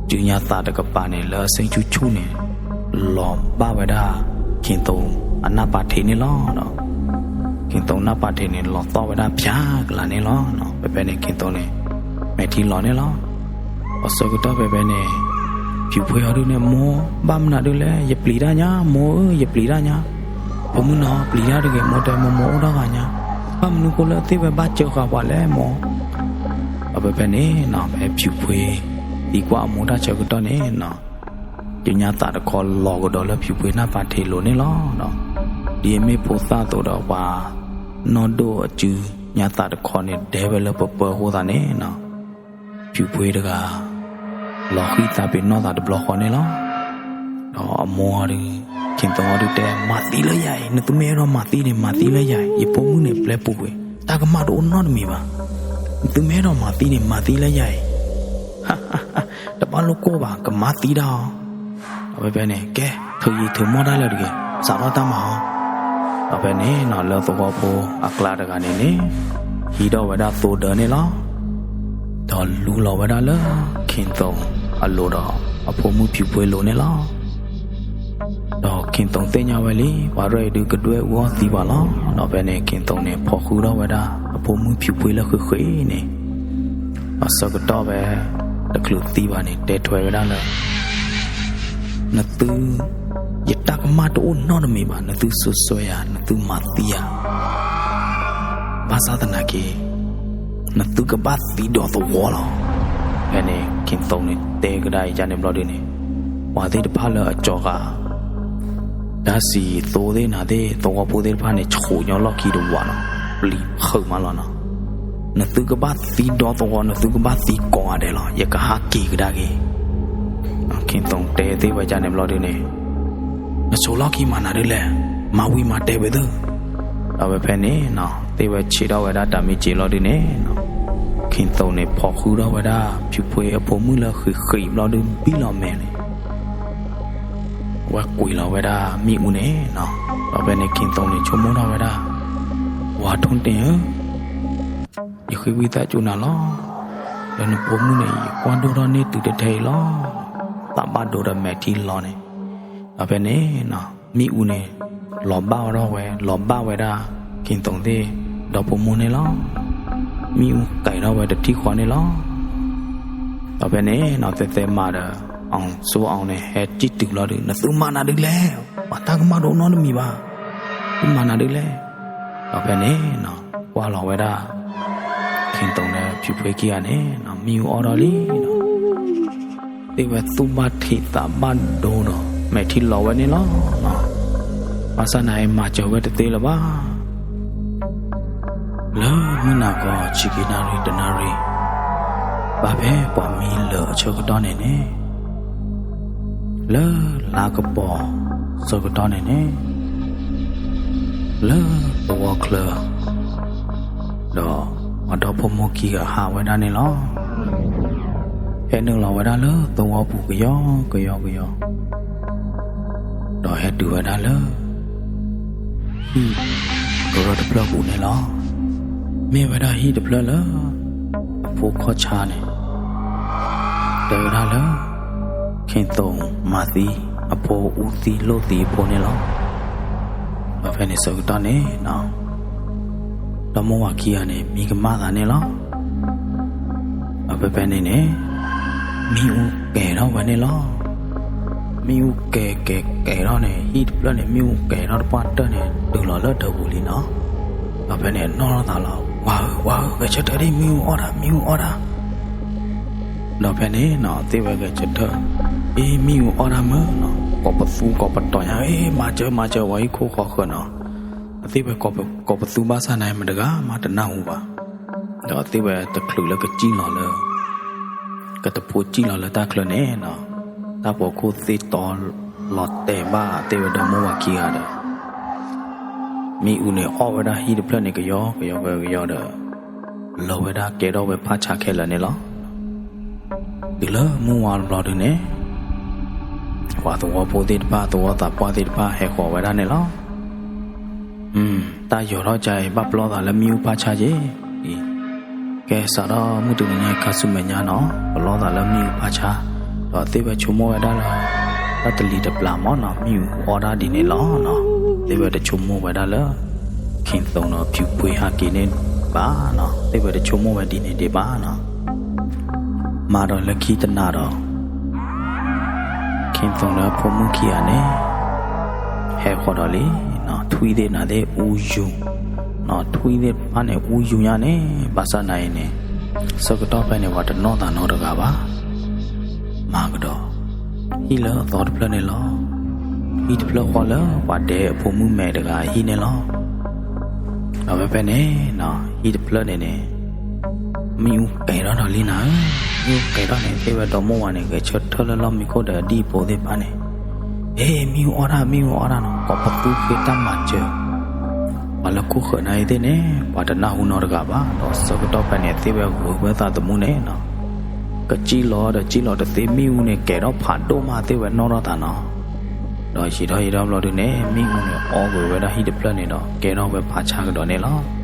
စုညါသးတကပၤန့ၣ် လၢအဆ့ဆူၣ်ဆူၣ်န့ၣ် လီၤဘၣ်ဝဲဒၣ် ခ့ၣ်သိအနၢ်ပၤထံးန့ၣ်လီၤ. ဒီး ခ့ၣ်သိနၢ်ပၤထံးန့ၣ် လီၤသီၣ်ဝဲဒၣ်ဖၠးကလးန့ၣ်လီၤ. ဖဲဖဲန့ၣ် ခ့ၣ်သိန့ၣ် မဲာ်ထံလီၤန့ၣ်လီၤ. အဆၢကတီၢ်ဖဲဖဲန့ၣ် ဖၠူၤဖှ့အီၤဒုးန့ၣ် မိၢ် ဘၣ်မနုၤဒုးလဲၣ်, ယပျံၤတၢ်ညါ မိၢ်ဧၢ, ယပျံၤတၢ်ညါ. ဖိမုၣ်နီၤ ပျံၤတၢ်တဂ့ၤ, မိၢ်တဲမိၢ်မိၢ်အိၣ်ထီၣ်ဂၤညါ, ဘၣ်မနုၤဃိလၢသ့ၣ်ဝဲဘၣ်စၢဃာ်ပှၤလဲၣ်မိၢ်. ဒီးဖဲဖဲန့ၣ်နီၤ ဖဲဖၠူၤဖှ့ သံကွၢ်အမိၢ်တၢ်ဆၢကတီၢ်န့ၣ်နီၤ စုညါသးတခီလီၤကဒီးလၢဖၠူၤဖှ့နၢ်ပၤထံးလိၤန့ၣ်လီၤ. ဒီး ဒ်အမ့ၢ်ဖိသၣ်အသိးဒီးပှၤ နီၢ်ဒိၣ်အစု ညါသးတခီန့ၣ် ဒဲဝဲလၢပပၢအဃိသတးန့ၣ်နီၤ ဖၠူၤဖှ့တဂၤ လီၤဃံသးပ့ၤနီၣ်သးတဘျီဃီန့ၣ်လီၤ. ဒီးအမိၢ်အီၤဒုး ခ့ၣ်သိအီၤဒုးတဲ မၤသံလၢယၤအံၤ, နသုမ့ၢ်အဲၣ်ဒိးမၤသံန့ၣ် မၤသံလၢယၤအံၤ, ယဖိမုၣ်န့ၣ် ပျဲပူၤကွံာ်, တၢ်ကမၣ်တအိၣ်နီတမံၤဘၣ်. နသုမ့ၢ်အဲၣ်ဒိးမၤသံန့ၣ် မၤသံလၢယၤအံၤ. တဘၣ်လိၣ်ကိၢ်ဘၣ်, ကမၤသံဒၣ်အီၤ. ဒီးဖဲဖဲန့ၣ် ကဲ ထုးယံၤထုးမီၢ်တၢ်လၢာ်တဂ့ၤ, စးထီၣ်တၢ်မၤအီၤ. ဒီးဖဲန့ၣ်နီၤ လၢသဝီဖိအကျါတဂၤန့ၣ်န့ၣ် ဟံးထီၣ်ဝဲဒၣ်သိဒၢန့ၣ်လီၤ. ဒီးလူလီၤဝဲဒၣ်လၢ ခ့ၣ်သိအလိၤဒီး အဖိမုၣ်ဖၠူၤဖှ့လိၤန့ၣ်လီၤ. ဒီးခ့ၣ်သိသ့ၣ်ညါဝဲလံ ပှၤရဲၣ်အံၤဒုးကဒွဲၣ်အူအီၣ်သံပှၤလီၤ. ဒီးဖဲန့ၣ် ခ့ၣ်သိန့ၣ် ဖီၣ်ဃုထီၣ်ဝဲဒၣ် အဖိမုၣ်ဖၠူၤဖှ့လၢဃ့ဃ့န့ၣ် အဆၢကတီၢ်ဖဲ တချုးသံဘၣ်န့ၣ် တဲထွဲဝဲဒၣ်လၢ နသု ယတၢ်ကမၣ်တအိၣ်နီတမံၤဘၣ်, နသုစိာ်စွဲယၤ, နသုမၤသံယၤ, ဘၣ်ဆၣ်သနာ်က့ နသုကဘၣ်သံဒီးသဝီလီၤ. ဖဲန့ၣ် ခ့ၣ်သိန့ၣ် တဲကဒါအံၤကန့ၣ်ဘျီဒုန့ၣ်, ပှၤသ့ၣ်တဖၣ်လၢအကၠီၤဃာ် တၢ်စံၣ်သိသ့ၣ်နၤသ့ၣ် သဝီဖိသ့ၣ်တဖၣ်န့ၣ် ဆူးညီလီၢ်ခံတဝးနီၤ, ပျံၤဖုးမးလီၤနီၤ. နသုကဘၣ်သံဒီသဝီ, နသုကဘၣ်သံကိးဂၤဒဲးလီၤ, ယကဟးက့ၤကဒါက့ၤ. ခ့ၣ်သိတဲသ့ၣ်ဝဲကန့ၣ်ဘျီဒုန့ၣ်, နဆူးလီၢ်ခံမၤနၤဒ်လဲၣ်, မၤဝံၤမၤတဲာ်ဝဲသု. ဒီးဝဲဖဲန့ၣ်နီၤ သ့ၣ်ဝဲဆံးထီၣ်ဝဲဒၣ်တၢ်မံစ့ဘျီဒုန့ၣ်နီၤ, ခ့ၣ်သိန့ၣ် ဖီၣ်ဃုာ်ထီၣ်ဝဲဒၣ် ဖၠူးဖှ့အဖိမုၣ်လၢဃံးဃံးဘျီဒုဘံၣ်လီၤမဲာ်န့ၣ် ဝဲကွံာ်လီၤဝဲဒၣ်မ့ၣ်အူန့ၣ်နီၤ. ဒီးဖဲန့ၣ် ခ့ၣ်သိန့ၣ် ဆိကမိၣ်ထီၣ်ဝဲဒၣ်, ဝၤထိၣ်တ့ၢ်ဧၢ, ယဃ့ဝံသးစူၤနၤလီၤ, လၢနဖိမုၣ်န့ၣ် ယကွၢ်ဒိၣ်ထီၣ်န့ၢ်တုၤတထဲအံၤလီၤ, သးဘၣ်ဒိဒီးမဲာ်ထံလီၤန့ၣ်. ဒီးဖဲန့ၣ်နီၤ မ့ၣ်အူန့ၣ် လီၤဘၣ်ထီၣ်ဝဲ, လီၤဘၣ်ဝဲဒၣ် ခ့ၣ်သိသ့ၣ် ဒီဖိမိၢ်န့ၣ်လီၤ. မ့ၣ်အူကဲၤထီၣ်ဝဲတထံၣ်ဃီန့ၣ်လီၤ. ဒီးဖဲန့ၣ်နီၤ သဲသဲမၤဒီး အီၣ်စိအီၣ်န့ၣ် ဟဲစံၣ်တုၤလီၤဒုး, နသုမၤနၤဒ်လဲၣ်, ပှၤတၢ်ကမၣ်တအိၣ်နီတမံၤဘၣ်, သုမၤနၤဒ်လဲၣ်. ဒီးဖဲန့ၣ်နီၤ ကွၢ်လီၤဝဲဒၣ် ခ့ၣ်သိန့ၣ် ဖၠူးဖှ့ခံဂၤန့ၣ်နီၤ မ့ၣ်အူအီၣ်ထီၣ်လံနီၤ သ့ၣ်ဝဲသူၣ်ဘၣ်ထံးသးဘၣ်ဒိဒီး မဲာ်ထံလီၤဝဲန့ၣ်လီၤ. ဘၣ်ဆၣ်နၤအံၤမၤစၢၤဝဲတသ့လၢၤဘၣ်. လၢမုၢ်နၤခီဆံးက့ၤနၣ်ရံၣ်တနၣ်ရံၣ်, ဘၣ်ဖဲပှၤမံလၢာ်အဆၢကတီၢ်န့ၣ်န့ၣ်, လၢလါကပီၤဆၢကတီၢ်န့ၣ်န့ၣ်, လၢသဝီချၢ ဒီးပှၤဒီဖိမိၢ်ခံဂၤဟးဝဲဒၣ်န့ၣ်လီၤ. ဟဲနုာ်လီၤဝဲဒၣ်လၢသဝီပူၤကယီကယီကယီ, ဒီးဟဲတုၤဝဲဒၣ်လၢ ဟံၣ်ကရၢတဖျၢၣ်ပူၤန့ၣ်လီၤ. မ့ၢ်ဝဲဒၣ်ဟံၣ်တဖျၢၣ်လၢ အဖိခီၣ်ဆါန့ၣ် တဲဝဲဒၣ်လၢ ခ့ၣ်သိမၤသံ အဖိအူသံလိၣ်သံအဖိန့ၣ်လီၤ. ဒီးဖဲန့ၣ်ဆၢကတီၢ်န့ၣ် ဒီမိၢ်ဝၤခံဂၤန့ၣ် မံကမၣ်သးန့ၣ်လီၤ. ဒီးဖဲဖဲန့ၣ်န့ၣ် မ့ၣ်အူကဲၤထီၣ်ဝဲန့ၣ်လီၤ. မ့ၣ်အူကဲၤကဲၤကဲၤထီၣ်န့ၣ် ဟံၣ်တဖျၢၣ်န့ၣ် မ့ၣ်အူကဲၤထီၣ်တပှၢ်တၢၢ်န့ၣ် တုၤလီၤလၢဒၢးပူၤလံနီၤ. ဒီးဖဲန့ၣ် အနီၣ်ထီၣ်သးလီၤ, ဝၤဧၢ, ဝၤဧၢ, ဂဲၤဆၢထၢၣ်ဒံး, မ့ၣ်အူအီၣ်တၢ်, မ့ၣ်အူအီၣ်တၢ်. ဒီးဖဲန့ၣ်နီၤ သ့ၣ်ဝဲဂဲၤဆၢထၢၣ်, အ့ မ့ၣ်အူအီၣ်တၢ်မုၢ်နီၤ, ကိးပသူကိးပတီၤညါ, အ့ မၤစၢၤ မၤစၢၤ ပှၤဟံၣ်ခိၣ်ဃီဃၢၤနီၤ. အသ့ၣ်ဝဲကိးပသူဘၣ်ဆၣ်န့ၣ် မတဂၤမးတနၢ်ဟူဘၣ်. ဒီးသ့ၣ်ဝဲတချုးလၢကစံၣ်လီၤလၢ ကတဖိစံၣ်လီၤလၢတၢ်ချၢန့ၣ်နီၤ, တၢ်ပိာ်ခိၣ်သ့ၣ်တီလီၤတဲာ်ဘၣ်သ့ၣ်ဝဲဒီမိၢ်ဝၤခံဂၤဒီး မ့ၣ်အူန့ၣ်အီၣ်ဝဲဒၣ်ဟံၣ်တဖျၢၣ်န့ၣ် ကယီကယီကယီဒီး လီၤဝဲဒၣ်ကဲထီၣ်ဝဲဖးဆါခဲလၢာ်န့ၣ်လီၤ. တုၤလၢမုၢ်ဝါတဘျီဒုန့ၣ် ပှၤသဝီဖိသ့ၣ်တဖၣ် သဝီသးပှၢ်သ့ၣ်တဖၣ်ဟဲဃီၤဝဲဒၣ်န့ၣ်လီၤ. တၢ်ယီၤထီၣ်ကါအံၤ ဘၣ်ပလီၢ်သးလၢမ့ၣ်အူဖးဆါက့ၤအံၤ, ကဲစးထီၣ်မုၢ်တနံၤညါခါဆူမဲာ်ညါနီၤ ပလီၢ်သးလၢမ့ၣ်အူဖးဆါ, ဒီးသ့ၣ်ဝဲဆိကမိၣ်ဝဲဒၣ်လၢ တၢ်တလံၤတပျၢ်မးနီၤ မ့ၣ်အူအီၣ်ဒၣ်ဒ်န့ၣ်လီၤနီၤ, သ့ၣ်ဝဲတဆိကမိၣ်ဝဲဒၣ်လၢ ခ့ၣ်သိဒီးဖၠူးဖှ့ဟးက့ၤန့ၣ်ဘၣ်နီၤ, သ့ၣ်ဝဲတဆိကမိၣ်ဝဲဒ်န့ၣ်ဒံးဘၣ်နီၤ. မၤဒီးလၢခံတနၤဒီး ခ့ၣ်သိဒီးဖိမုၣ်ခံဂၤန့ၣ် ဟဲဃီၤဒီးလံနီၤ, ထွံၣ်သ့ၣ်နၤသ့ၣ်အူယူၤ, ထွံၣ်သ့ၣ်တဖၣ်န့ၣ် အူယူၤညါန့ၣ် ဘၣ်ဆၣ်နၤအံၤန့ၣ် ဆၢကတီၢ်ဖဲန့ၣ် ပှၤတနီၣ်သးနီတဂၤဘၣ်. မၤကဒီး ဟံၣ်လၢအသီတဖျၢၣ်န့ၣ်လီၤ. ဟံၣ်တဖျၢၣ်ဃီလၢပှၤဒဲးအဖိမုၣ်မဲာ်တဂၤအဟံၣ်န့ၣ်လီၤ. ဒီးဖဲဖဲန့ၣ်နီၤ ဟံၣ်တဖျၢၣ်န့ၣ်န့ၣ် မ့ၣ်အူကဲၤထီၣ်ဒီးလံနၤဧၢ, မ့ၣ်အူကဲၤထီၣ်န့ၣ် သ့ၣ်ဝဲဒီမိၢ်ဝၤန့ၣ် ဂဲၤဆၢထၢၣ်လၢလီၢ်မံခိၣ်ဒီးအဒံၣ်အဖိသ့ၣ်တဖၣ်န့ၣ်, အ့ မ့ၣ်အူအီၣ်တၢ် မ့ၣ်အူအီၣ်တၢ်နီၤ, ကိးပသူဃ့တၢ်မၤစၢၤ, ပှၤလၢခိၣ်ဃၢၤနၤအံၤသ့ၣ်န့ၣ် ပှၤတနၢ်ဟူနီတဂၤဘၣ်, ဒီးဆၢကတီၢ်ဖဲန့ၣ် သ့ၣ်ဝဲဂုာ်ဝဲသးသမူန့ၣ်နီၤ ကစံၣ်လီၤဒီးစံၣ်လီၤတသ့ မ့ၣ်အူန့ၣ်ကဲၤထီၣ်ဖးဒိၣ်မးသ့ၣ်ဝဲနီၣ်ထီၣ်သးနီၤ. ဒီးယံာ်ထီၣ်ယံာ်ထီၣ်ဘျီဒုန့ၣ် မ့ၣ်အူန့ၣ်အီၣ်ကွံာ်ဝဲဒၣ်ဟံၣ်တဖျၢၣ်န့ၣ်ဒီး ကဲထီၣ်ဝဲဖးဆါကဒီးန့ၣ်လီၤ.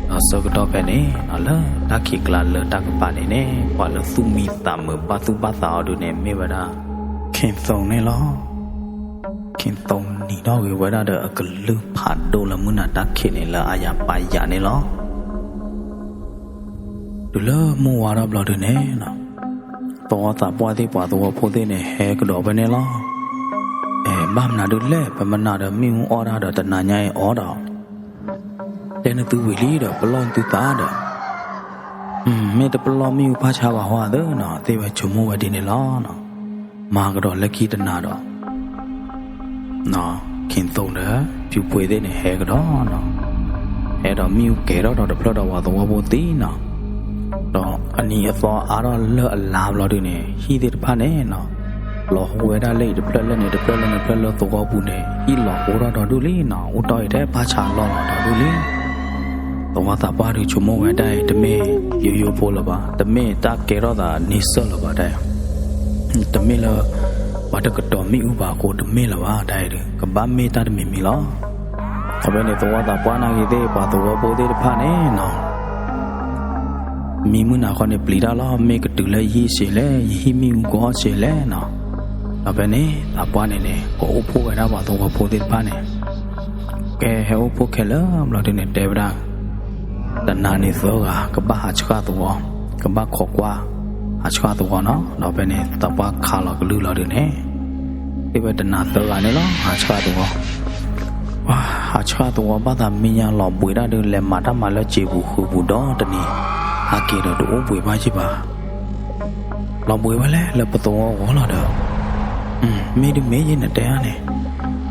ဒီးဆၢကတီၢ်ဖဲန့ၣ် လၢတၢ်ခံးကျါလၢတၢ်ကပၤန့ၣ်န့ၣ် ပှၤလၢသူၣ်မံသးမုာ်ဘၣ်သူၣ်ဘၣ်သးအီၤဒုန့ၣ် မ့ၢ်ဝဲဒၣ် ခ့ၣ်သိန့ၣ်လီၤ. ခ့ၣ်သိနံၤထီၣ်ဂ့ၤဝဲဒၣ်ဒီးအကလုၢ်ဖးဒိၣ်လၢမုၢ်နၤတၢ်ခံးန့ၣ်လၢအါယၤပါယၤန့ၣ်လီၤ. တုၤလၢမုၢ်ဝါထီၣ်ဘျီဒုန့ၣ်နီၤ သဝီသးပှၢ်သ့ၣ်ပှၤသဝီဖိသ့ၣ်န့ၣ် ဟဲကဒီးဖဲန့ၣ်လီၤ. အဲ ဘၣ်မနုၤဒုးလဲၣ်, ပမနုၤဒီးမ့ၣ်အူအီၣ်တၢ်ဒီးတနၤညါအံၤအီၣ်ဒီး တဲနသုဝံၤလံဒီး ပလီၢ်နသုသးဒီး မ့ၢ်တပလီၢ်မ့ၣ်အူဖးဆါဘၣ်ဟီသၢနီၤ, သ့ၣ်ဝဲဆိကမိၣ်ဝဲဒ်န့ၣ်လီၤ. မၤကဒီးလၢခံတနၤဒီး ခ့ၣ်သိၣ်ဒီး ဖၠူၤဖှ့သ့ၣ်န့ၣ် ဟဲကဒီးနီၤ, ဟဲဒီးမ့ၣ်အူကဲၤထီၣ်ဒီးတဖျၢၣ်ဒီးပှၤသဝီဖိသံနီၤ, ဒီးအနံၤအသီအါထီၣ်လၢအလါဘျီဒုန့ၣ် ဟံၣ်သ့ၣ်တဖၣ်န့ၣ်နီၤ လီၤဟိဝဲဒၣ်လၢအံၤတဖျၢၣ်လၢန့ၣ်တဖျၢၣ်လၢန့ၣ်တဖျၢၣ်လၢသဝီပူၤန့ၣ် ဟံၣ်လီၤဟိထီၣ်ဒီးဒူၣ်လံနီၤ, အိၣ်တီၢ်အံၤထဲဖးဆါလီၢ်လီၤဒီးဒူၣ်လံ. သဝီသးပှၢ်ဒုးဆိကမိၣ်ဝဲဒၣ်အံၤ တမ့ၢ်ယိယိဖိလၢၤဘၣ်, တမ့ၢ်တၢ်ကဲထီၣ်သးန့ဆၢၣ်လၢၤဘၣ်ဒၣ်အံၤ, တမ့ၢ်လၢ ပှၤတကတီၤမ့ၣ်အူဘၣ်အဃိတမ့ၢ်လၢၤဘၣ်, တၢ်အံၤဒုး ကဘၣ်မ့ၢ်တၢ်တမံၤမံၤလီၤ. အဖဲန့ၣ် သဝီသးပှၢ်နာ်က့ၤသ့ၣ် ပှၤသဝီဖိသ့ၣ်တဖၣ်န့ၣ်နီၤ မံမုၢ်နၤခီန့ၣ်ပျံၤတၢ်လီၤ, မ့ၢ်ကတုၤလၢယဟံၣ်စ့လဲၣ်, ယဟံၣ်မ့ၣ်အူကအီၣ်စ့လဲၣ်နီၤ. ဒီးဖဲန့ၣ် သးပှၢ်န့ၣ်န့ၣ် ကအိၣ်ဖှိၣ်ဝဲဒၣ်ပှၤသဝီဖိသ့ၣ်တဖၣ်န့ၣ်, ကဲဟဲအိၣ်ဖှိၣ်ခဲလၢာ်ဘျီဒုန့ၣ် တဲဝဲဒၣ် တနၤန့ၣ်သၢဂၤ ကဘၣ်ဟးဆှၣ်သဝီ, ကဘၣ်ခိးကွၢ် ဟးဆှၣ်သဝီနီၤ. ဒီးဖဲန့ၣ် သးပှၢ်ခးလီၤကလုၢ်လီၤဒုန့ၣ် သ့ၣ်ဝဲတနၤသၢဂၤန့ၣ်လီၤ ဟးဆှၣ်သဝီ ပှၤဟးဆှၣ်သဝီဘၣ်သးမံညါလီၤဘှံးတၢ်ဒုး လဲၤမၤတၢ်မၤလၢစံာ်ပူၤဃုာ်ပူၤဒီတနံၤ, ဟးက့ၤဒီးတအိၣ်ဘှံးဘၣ်ယံၤဘၣ်. လီၤဘှံးဝဲလဲၣ်လၢပသဝီဂီၤလီၤဒီး, မ့ၢ်ဒုးမ့ၢ်ယဲနတဲဧါန့ၣ်,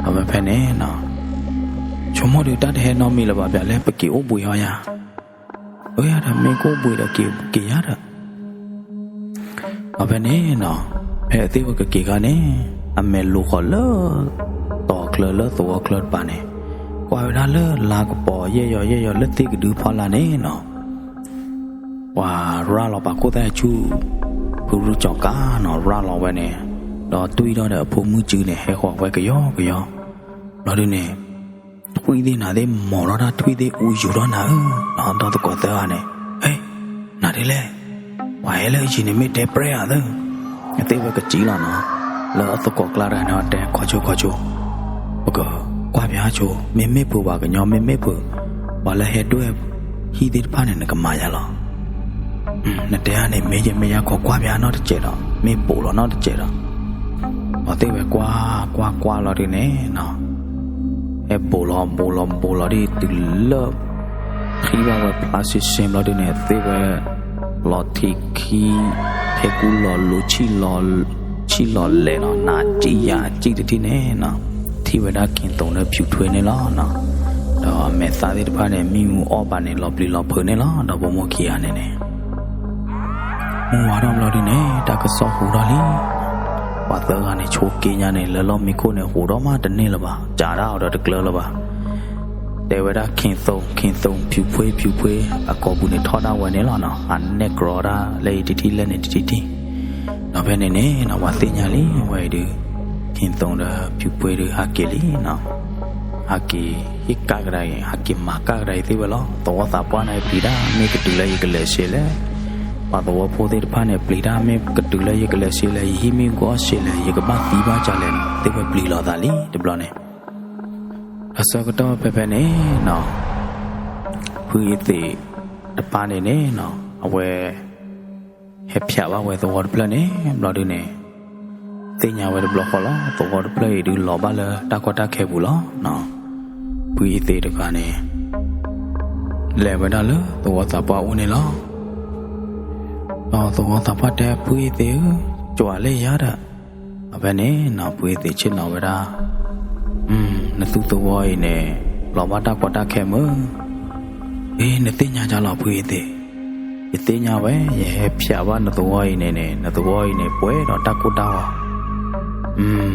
အဝဲဖဲန့ၣ်နီၤ, ဆိကမိၣ်ဒုးတၢ်တဟဲနီတမံၤလၢၤဘၣ် ပျးလၢပက့ၤအိၣ်ဘှံးအီယၤ, အၢယၤဒီးမ့ၢ်ကအိၣ်ဘှံးဒီးက့ၤက့ၤယၤဒီး အဖဲန့ၣ်နီၤ, ဖဲအသ့ၣ်ဝဲကက့ၤခါန့ၣ်, အမဲာ်လိၤဃီၤလၢ တီၤချၢလၢသဝီချၢတပၤန့ၣ်, ကွၢ်ဝဲဒၣ်လၢလါကပီၤယဲၢ်ယီၤယဲၢ်ယီၤလၢသ့ၣ်ကဒုဖီလာ်န့ၣ်နီၤ, ပှၤရၤလီၤပာ်ခိၣ်သၣ်ဆူၣ် ဖုရူၢ်ကၠီၤကါနီၤ ရၤလီၤဝဲန့ၣ်, ဒီးတွံၢ်ထီၣ်ဒီးအဖိမုၣ်စုန့ၣ် ဟဲဃီၤဝဲကယီကယီ, ဘျီဒုန့ၣ် ထွံၣ်သ့ၣ်နၤသ့ၣ်မီၤထီၣ်တၢ် ထွံၣ်သ့ၣ်အူယူၤထီၣ်နၤဧၢ, ဒီးသကိးသၢဂၤန့ၣ်, ဟဲ, နၤဒ်လဲၣ်, ပှၤဟဲလၢအယံၤန့ၣ်မ့ၢ်တဲပြဲအသၢ, အသ့ၣ်ဝဲကစံလီၤနီၤ, လၢအသကိးကျါတဂၤန့ၣ် တဲခီဆိခီဆိ, ပကကွၢ်ပၠးဆိ, မ့မ့ၢ်ပှၤကညီ မ့မ့ၢ်ပှၤ, ပှၤလၢဟဲဒွဲၣ်ဟံၣ်သ့ၣ်တဖၣ်န့ၣ် နကမၤယၤလီၤ. နတဲဧါန့ၣ် မ့ၢ်ယဲမ့ၢ်ယဲ ခိးကွၢ်ပၠးနီတစဲးဒီး မ့ၢ်ဘူးလီၤနီတစဲးဒီး, အသ့ၣ်ဝဲကွၢ်ကွၢ်ကွၢ်လီၤဒုန့ၣ်နီၤ, ဟဲဘူးလီၤဘူးလီၤဘူးလီၤဒ်တုၤလၢ ထံၣ်ဘၣ်ဝဲဖျါဆ့ဆ့ဘျီဒုန့ၣ် အသ့ၣ်ဝဲ လီၤထံးခံ ဟဲကူလီၤလိၤ ဆံၣ်လီၤလဲၣ်နီၤ နၤစံၣ်ယၤစံၣ်တထံၣ်န့ၣ်နီၤ, ထံၣ်ဝဲဒၣ်ခ့ၣ်သိၣ်လၢဖၠူးထွဲန့ၣ်လီၤနီၤ, ဒီးအမဲာ်သၣ်သ့ၣ်တဖၣ်န့ၣ် မ့ၣ်အူအီၣ်ဘၣ်န့ၣ် လီၤပျံၤလီၤဖုးန့ၣ်လီၤ ဒီးပိာ်မိၣ်ခံဂၤန့ၣ်န့ၣ် မုၢ်ဝါထီၣ်ဘျီဒုန့ၣ် တၢ်ကစီၣ်ဟူထီၣ်လံ, ပှၤသၢဂၤန့ၣ် ဆိးက့ညါန့ၣ် လၢလီၢ်မံခိၣ်န့ၣ် ဟူးထီၣ်မးတန့ၢ်လၢၤဘၣ်, ကးဒၣ်အီၤဒီးတကျၢၤလၢၤဘၣ်, တဲဝဲဒၣ်ခ့ၣ်သိၣ် ခ့ၣ်သိၣ် ဖၠူးဖှ့ ဖၠူးဖှ့ အကိာ်ပူၤန့ၣ်ထီၣ်ဒၣ်ဝဲန့ၣ်လီၤနီၤ, အနဲၣ်ကြီဒၣ်လၢအံၤတထံၣ်လၢန့ၣ်တထံၣ်ထံၣ်, ဒီးဖဲန့ၣ်န့ၣ်နီၤ ပှၤသ့ၣ်ညါလံ အဝဲအံၤဒုး ခ့ၣ်သိၣ်ဒီးဖၠူးဖှ့ဒုး ဟးက့ၤလံနီၤ ဟးက့ၤ ဟ့ၣ်ကၣ်ကဒါအံၤ ဟးက့ၤမၤကၣ်ကဒါအံၤသ့ၣ်ဝဲလီၤ, သဝီသးပှၢ်န့ၣ်ပျံၤတၢ် မ့ၢ်ကတုၤလၢယကလဲၤဆ့လဲၣ်, ပှၤသဝီဖိသ့ၣ်တဖၣ်န့ၣ် ပျံၤတၢ် မ့ၢ်ကတုၤလၢယကလဲၤဆ့လဲၣ်, ယဟံၣ်မ့ၢ်ကအီၣ်ဆ့လဲၣ်, ယကဘၣ်သံဘၣ်ကလဲၣ်န့ၣ် သ့ၣ်ဝဲပျံၤလီၤသးလံ တဘျီန့ၣ်, အဆၢကတီၢ်ဖဲဖဲန့ၣ်နီၤ ဖုအ့သ့ၣ်တပၤန့ၣ်န့ၣ်နီၤ အဝဲ ဟဲဖျးဘၣ်ဝဲသဝီတဖျၢၣ်န့ၣ် ဘျီဒုန့ၣ် သ့ၣ်ညါဝဲတဘျီဃီလီၤ, သဝီတဖျၢၣ်အံၤဒုး လီၤဘၣ်လၢတၢ်ကီတၢ်ခဲပူၤလီၤ. ဖုအ့သ့ၣ်တဂၤန့ၣ် လဲၤဝဲဒၣ်လၢသဝီသးပှၢ်အိၣ်န့ၣ်လီၤ. ဒီးသဝီသးပှၢ်တဲ ဖုအ့သ့ၣ်ဧၢ, ကွၢ်လၢယၤဒီး, အဖဲန့ၣ်နီၤ ဖုအ့သ့ၣ်ဆ့ၣ်နီၤဝဲဒၣ် နသူသဝီအံၤန့ၣ် လီၤဘၣ်တၢ်ကီတၢ်ခဲမုၢ်, အ့ နသ့ၣ်ညါဒ်လဲၣ် ဖုအ့သ့ၣ်, ယသ့ၣ်ညါဝဲ ယဟဲဖျးဘၣ်နသဝီအံၤန့ၣ်န့ၣ် နသဝီအံၤန့ၣ် ပှဲၤဒီးတၢ်ကိၢ်တၢ်ဂီၤ,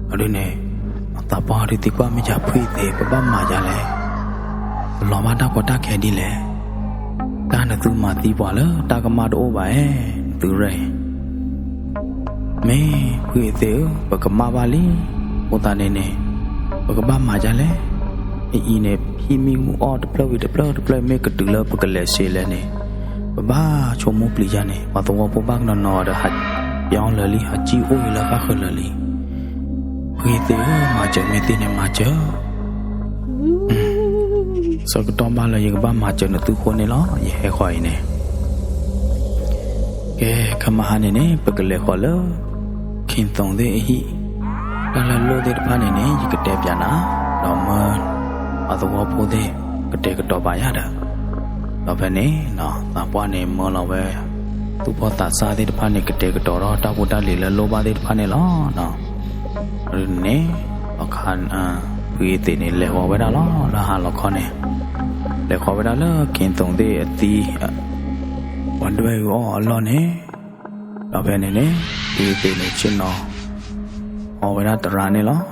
အဒ်န့ၣ် သးပှၢ်ဒုးသံကွၢ်မ့ၢ်ယၤ ဖုအ့သ့ၣ် ပဘၣ်မၤဒ်လဲၣ်, ပလီၤဘၣ်တၢ်ကီတၢ်ခဲဒ်လဲၣ်, တၢ်နသုမၤသံပှၤလၢတၢ်ကမၣ်တအိၣ်ဘၣ်ဧါ, နသုရဲၣ် မ့ၢ်ဖုအ့သ့ၣ်ဧၢ, ပကမၣ်ဘၣ်လံ, အဃိသတးန့ၣ်န့ၣ် ပကဘၣ်မၤဒ်လဲၣ်, အအံၤန့ၣ် ဟံၣ်မ့ၣ်အူအီၣ်တဖျၢၣ်ဝံၤတဖျၢၣ်တဖျၢၣ် မ့ၢ်ကတုၤလၢပကလဲၤဆ့လဲၣ်န့ၣ် ပဘၣ်ဆိကမိၣ်ပျံၤယၤန့ၣ် ပှၤသဝီဖိဘၣ်ကနီၤနီၤဒီး ဟးပျီလၢာ်လံ ဟးစံၣ်အိၣ်အံၤလၢဃၣ်ဃၢၤလၢာ်လံ. ဖုအ့သ့ၣ်ဧၢ, မၤစၢၤမ့ၢ်သ့န့ၣ်မၤစၢၤ, ဆၢကတီၢ်ဘၣ်လၢယကဘၣ်မၤစၢၤနသုဃိန့ၣ်လီၤ. ယဟဲဃီအံၤန့ၣ် ကဲ, ခါမဟါန့ၣ်န့ၣ် ပကလဲၤဃီၤလၢ ခ့ၣ်သိၣ်သ့ၣ်အဟံၣ်, တၢ်လၢလိၣ်သ့ၣ်တဖၣ်န့ၣ်န့ၣ် ယကတဲပၠးနၤ, ဒီးမၢ အသဝီဖိသ့ၣ် ကတဲာ်ကတီၤပာ်ယၤဒီး, ဒီးဖဲန့ၣ် သးပှၢ်န့ၣ်မၢလီၤဝဲ သူၣ်ဖှီၣ်သးစၢ်သ့ၣ်တဖၣ်န့ၣ် ကတဲာ်ကတီၤဒီးတၢ်ဖိတၢ်လံၤလၢလိၣ်ဘၣ်သ့ၣ်တဖၣ်န့ၣ်လီၤ. အဒ်န့ၣ် အခါ ဖုအ့သ့းန့ၣ် လဲၤဃီၤဝဲဒၣ်လီၤ လၢဟါလီၤခီန့ၣ်, လဲၤဃီၤဝဲဒၣ်လၢခ့ၣ်သိၣ်သ့ၣ်အသံ ပှၤဒွဲၣ်အူအီၣ်အလီၢ်န့ၣ်, ဒီးဖဲန့ၣ်န့ၣ် ဖုအ့သ့းန့ၣ် ဆ့ၣ်နီၤ အီဝဲဒၣ်သရၣ်န့ၣ်လီၤ.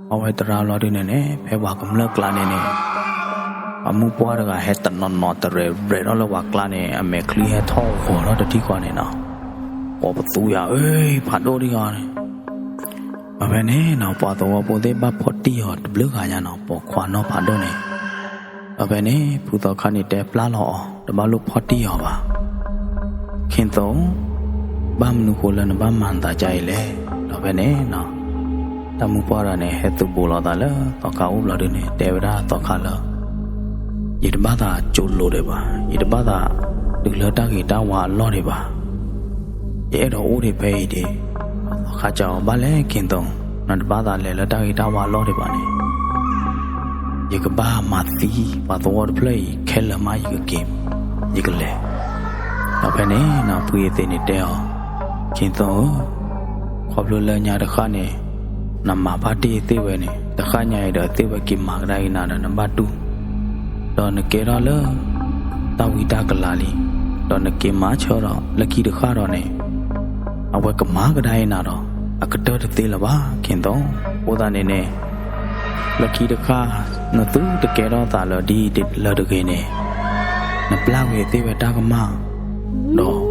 အီဝဲသရၣ်လီၤဒုန့ၣ်န့ၣ် ဖဲပှၤကမျၢၢ်ကျါန့ၣ်န့ၣ် အမိၢ်ပှၢ်တဂၤဟဲတနီၤနီၤတရဲၣ်ရဲၣ်ထီၣ်လၢပှၤကျါန့ၣ် အမဲာ်ချံဟဲထီၣ်ဂီၤထီၣ်တထံၣ်ဃီန့ၣ်နီၤ, ကိးပသူယၤ အ့ ဖးဒိၣ်ဒံးဂီၤန့ၣ်, ဒီးဖဲန့ၣ်နီၤ ပှၤသဝီဖိသ့ၣ်ဘၣ်ဖီၣ်တံၢ်အီၤတဘျုးဂၤညါနီၤ ပိာ်ခွါနီၢ်ဖးဒိၣ်န့ၣ်, ဒီးဖဲန့ၣ် ဖုသီခါန့ၣ်တဲပျၢ်လီၤအီၤ တဘၣ်လိၣ်ဖီၣ်တံၢ်အီၤဘၣ် ခ့ၣ်သိၣ်, ဘၣ်မနုၤဃိလၢနဘၣ်မၤနသးဒ်အံၤလဲၣ်. ဒီးဖဲန့ၣ်နီၤ တၢ်မိၢ်ပှၢ်တဂၤန့ၣ် ဟဲသုးဘူးလိာ်သးလၢသီခါအိၣ်ဘျီဒုန့ၣ် တဲဝဲဒၣ်သီခါလၢ ယတဘၣ်သးကၠိလိၤဒံးဘၣ်, ယတဘၣ်သးတုၤလၢတၢ်ဂ့ၤတၢ်ဝါအလီၢ်ဒံးဘၣ်, ယအဲၣ်ဒိးအိၣ်ဒံးဖဲအံၤဒံး. သီခါစံးအီၤဘၣ်လဲၣ်ခ့ၣ်သိၣ်, နတဘၣ်သးလဲၤလၢတၢ်ဂ့ၤတၢ်ဝါအလီၢ်ဒံးဘၣ်န့ၣ် ယကဘၣ်မၤသံပှၤသဝီတဖျၢၣ်အံၤခဲလၢာ်မး ယကက့ၤ, ယကလဲၤ. ဒီးဖဲန့ၣ်နီၤ ဖုအ့သ့းန့ၣ်တဲအီၤ, ခ့ၣ်သိၣ်ဧၢ, ခီဖျိလၢညါတဃၣ်န့ၣ် နမၤဖါတံၢ်သ့ၣ်ဝဲန့ၣ် တဃၣ်ညါအံၤဒီးသ့ၣ်ဝဲက့ၤမၤကဒါက့ၤနၤဒီးနဘၣ်တူၢ်, ဒီးနကဲထီၣ်လၢ တၢ်ဝံတၢ်ကလၤလံ, ဒီးနက့ၤမၤဆၢဒီးလၢခံတဃၣ်ဒီးန့ၣ် အဝဲကမၤကဒါအံၤနၤဒီး အကတၢၢ်တသ့လၢၤဘၣ် ခ့ၣ်သိၣ်. အဃိသတးန့ၣ်န့ၣ် လၢခံတဃၣ် နသုတကဲထီၣ်သးလၢဒ်အံၤလၢၤတဂ့ၤန့ၣ် နပျၢ်ကွံာ်သ့ၣ်ဝဲတၢ်ကမၣ်, ဒီး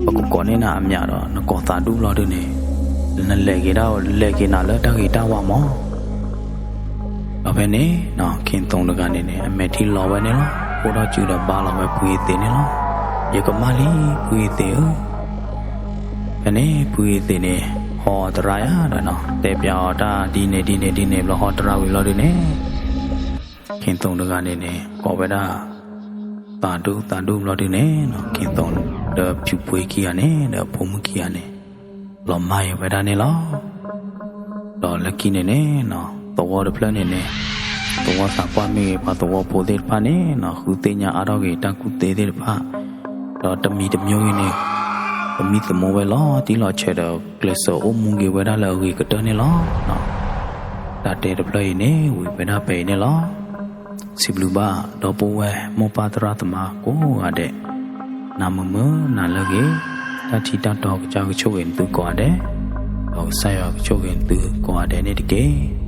ပကကိးန့ၢ်နၤအမံၤဒီး နကိးသးဒူၣ်ဘျီဒုန့ၣ် နလဲၤက့ၤဒၣ် လဲၤက့ၤနၤလၢတၢ်ဂ့ၤတၢ်ဝါမး. ဒီးဖဲန့ၣ်နီၤ ခ့ၣ်သိၣ်တဂၤန့ၣ်န့ၣ် အမဲာ်ထံလီၤဝဲန့ၣ်လီၤ. အိၣ်ထီၣ်စုဒီးဘါလီၤဝဲဖုအ့သ့းန့ၣ်လီၤ. ယကမၣ်လံ ဖုအ့သ့းဧၢ. ဖဲန့ၣ် ဖုအ့သ့းန့ၣ် ဟီသရၣ်ယၤဒီးနီၤ တဲပျးအီၤတၢ်ဒ်န့ၣ်ဒ်န့ၣ်ဒ်န့ၣ်ဘျီ ဟီသရၣ်ဝံၤလီၤဒုန့ၣ် ခ့ၣ်သိၣ်တဂၤန့ၣ်န့ၣ် ကိးဝဲဒၣ် သးဒူသးဒူဘျီဒုန့ၣ်နီၤ ခ့ၣ်သိၣ်ဒီးဖၠူးပှ့ၤခံဂၤန့ၣ် ဒီးအဖိမုၣ်ခံဂၤန့ၣ် လီၤမၢ်ယၤဝဲဒၣ်န့ၣ်လီၤ. ဒီးလၢခံန့ၣ်န့ၣ်နီၤ သဝီတဖျၢၣ်န့ၣ်န့ၣ် သဝီသးပှၢ်မ့ၢ်ဂ့ၤ ပှၤသဝီဖိသ့ၣ်တဖၣ်န့ၣ်နီၤ ဃုသ့ၣ်ညါအါထီၣ်က့ၤတၢ်ကူၣ်သ့သ့ၣ်တဖၣ်, ဒီးတမံၤတမံၤဂ့ၤန့ၣ် ပမံသမိးဝဲလီၤတံၢ်လီၤဆဲးဒီး ကျဲးစၢးအိၣ်မူက့ၤဝဲဒၣ်လၢအဂ့ၤကတၢၢ်န့ၣ်လီၤ. တၢ်တဲတဖျၢၣ်အံၤန့ၣ် ဝံၤဝဲဒၣ်ဖဲအံၤန့ၣ်လီၤ. စံးဘျုးဘၣ်ဒီပုၢ်ဝဲၢ်မိၢ်ပၢ်သရၣ်သမါကိးဂၤဒဲး, နၢ်မုာ်မုာ်နၤလၢအဂ့ၤ, တၢ်ထံတၢ်တီကစၢ်ကဆိၣ်ဂ့ၤနသုကိးဂၤဒဲး, ဒီးကစၢ်ယွၤကဆိၣ်ဂ့ၤနသုကိးဂၤဒဲးန့ၣ်တက့ၢ်.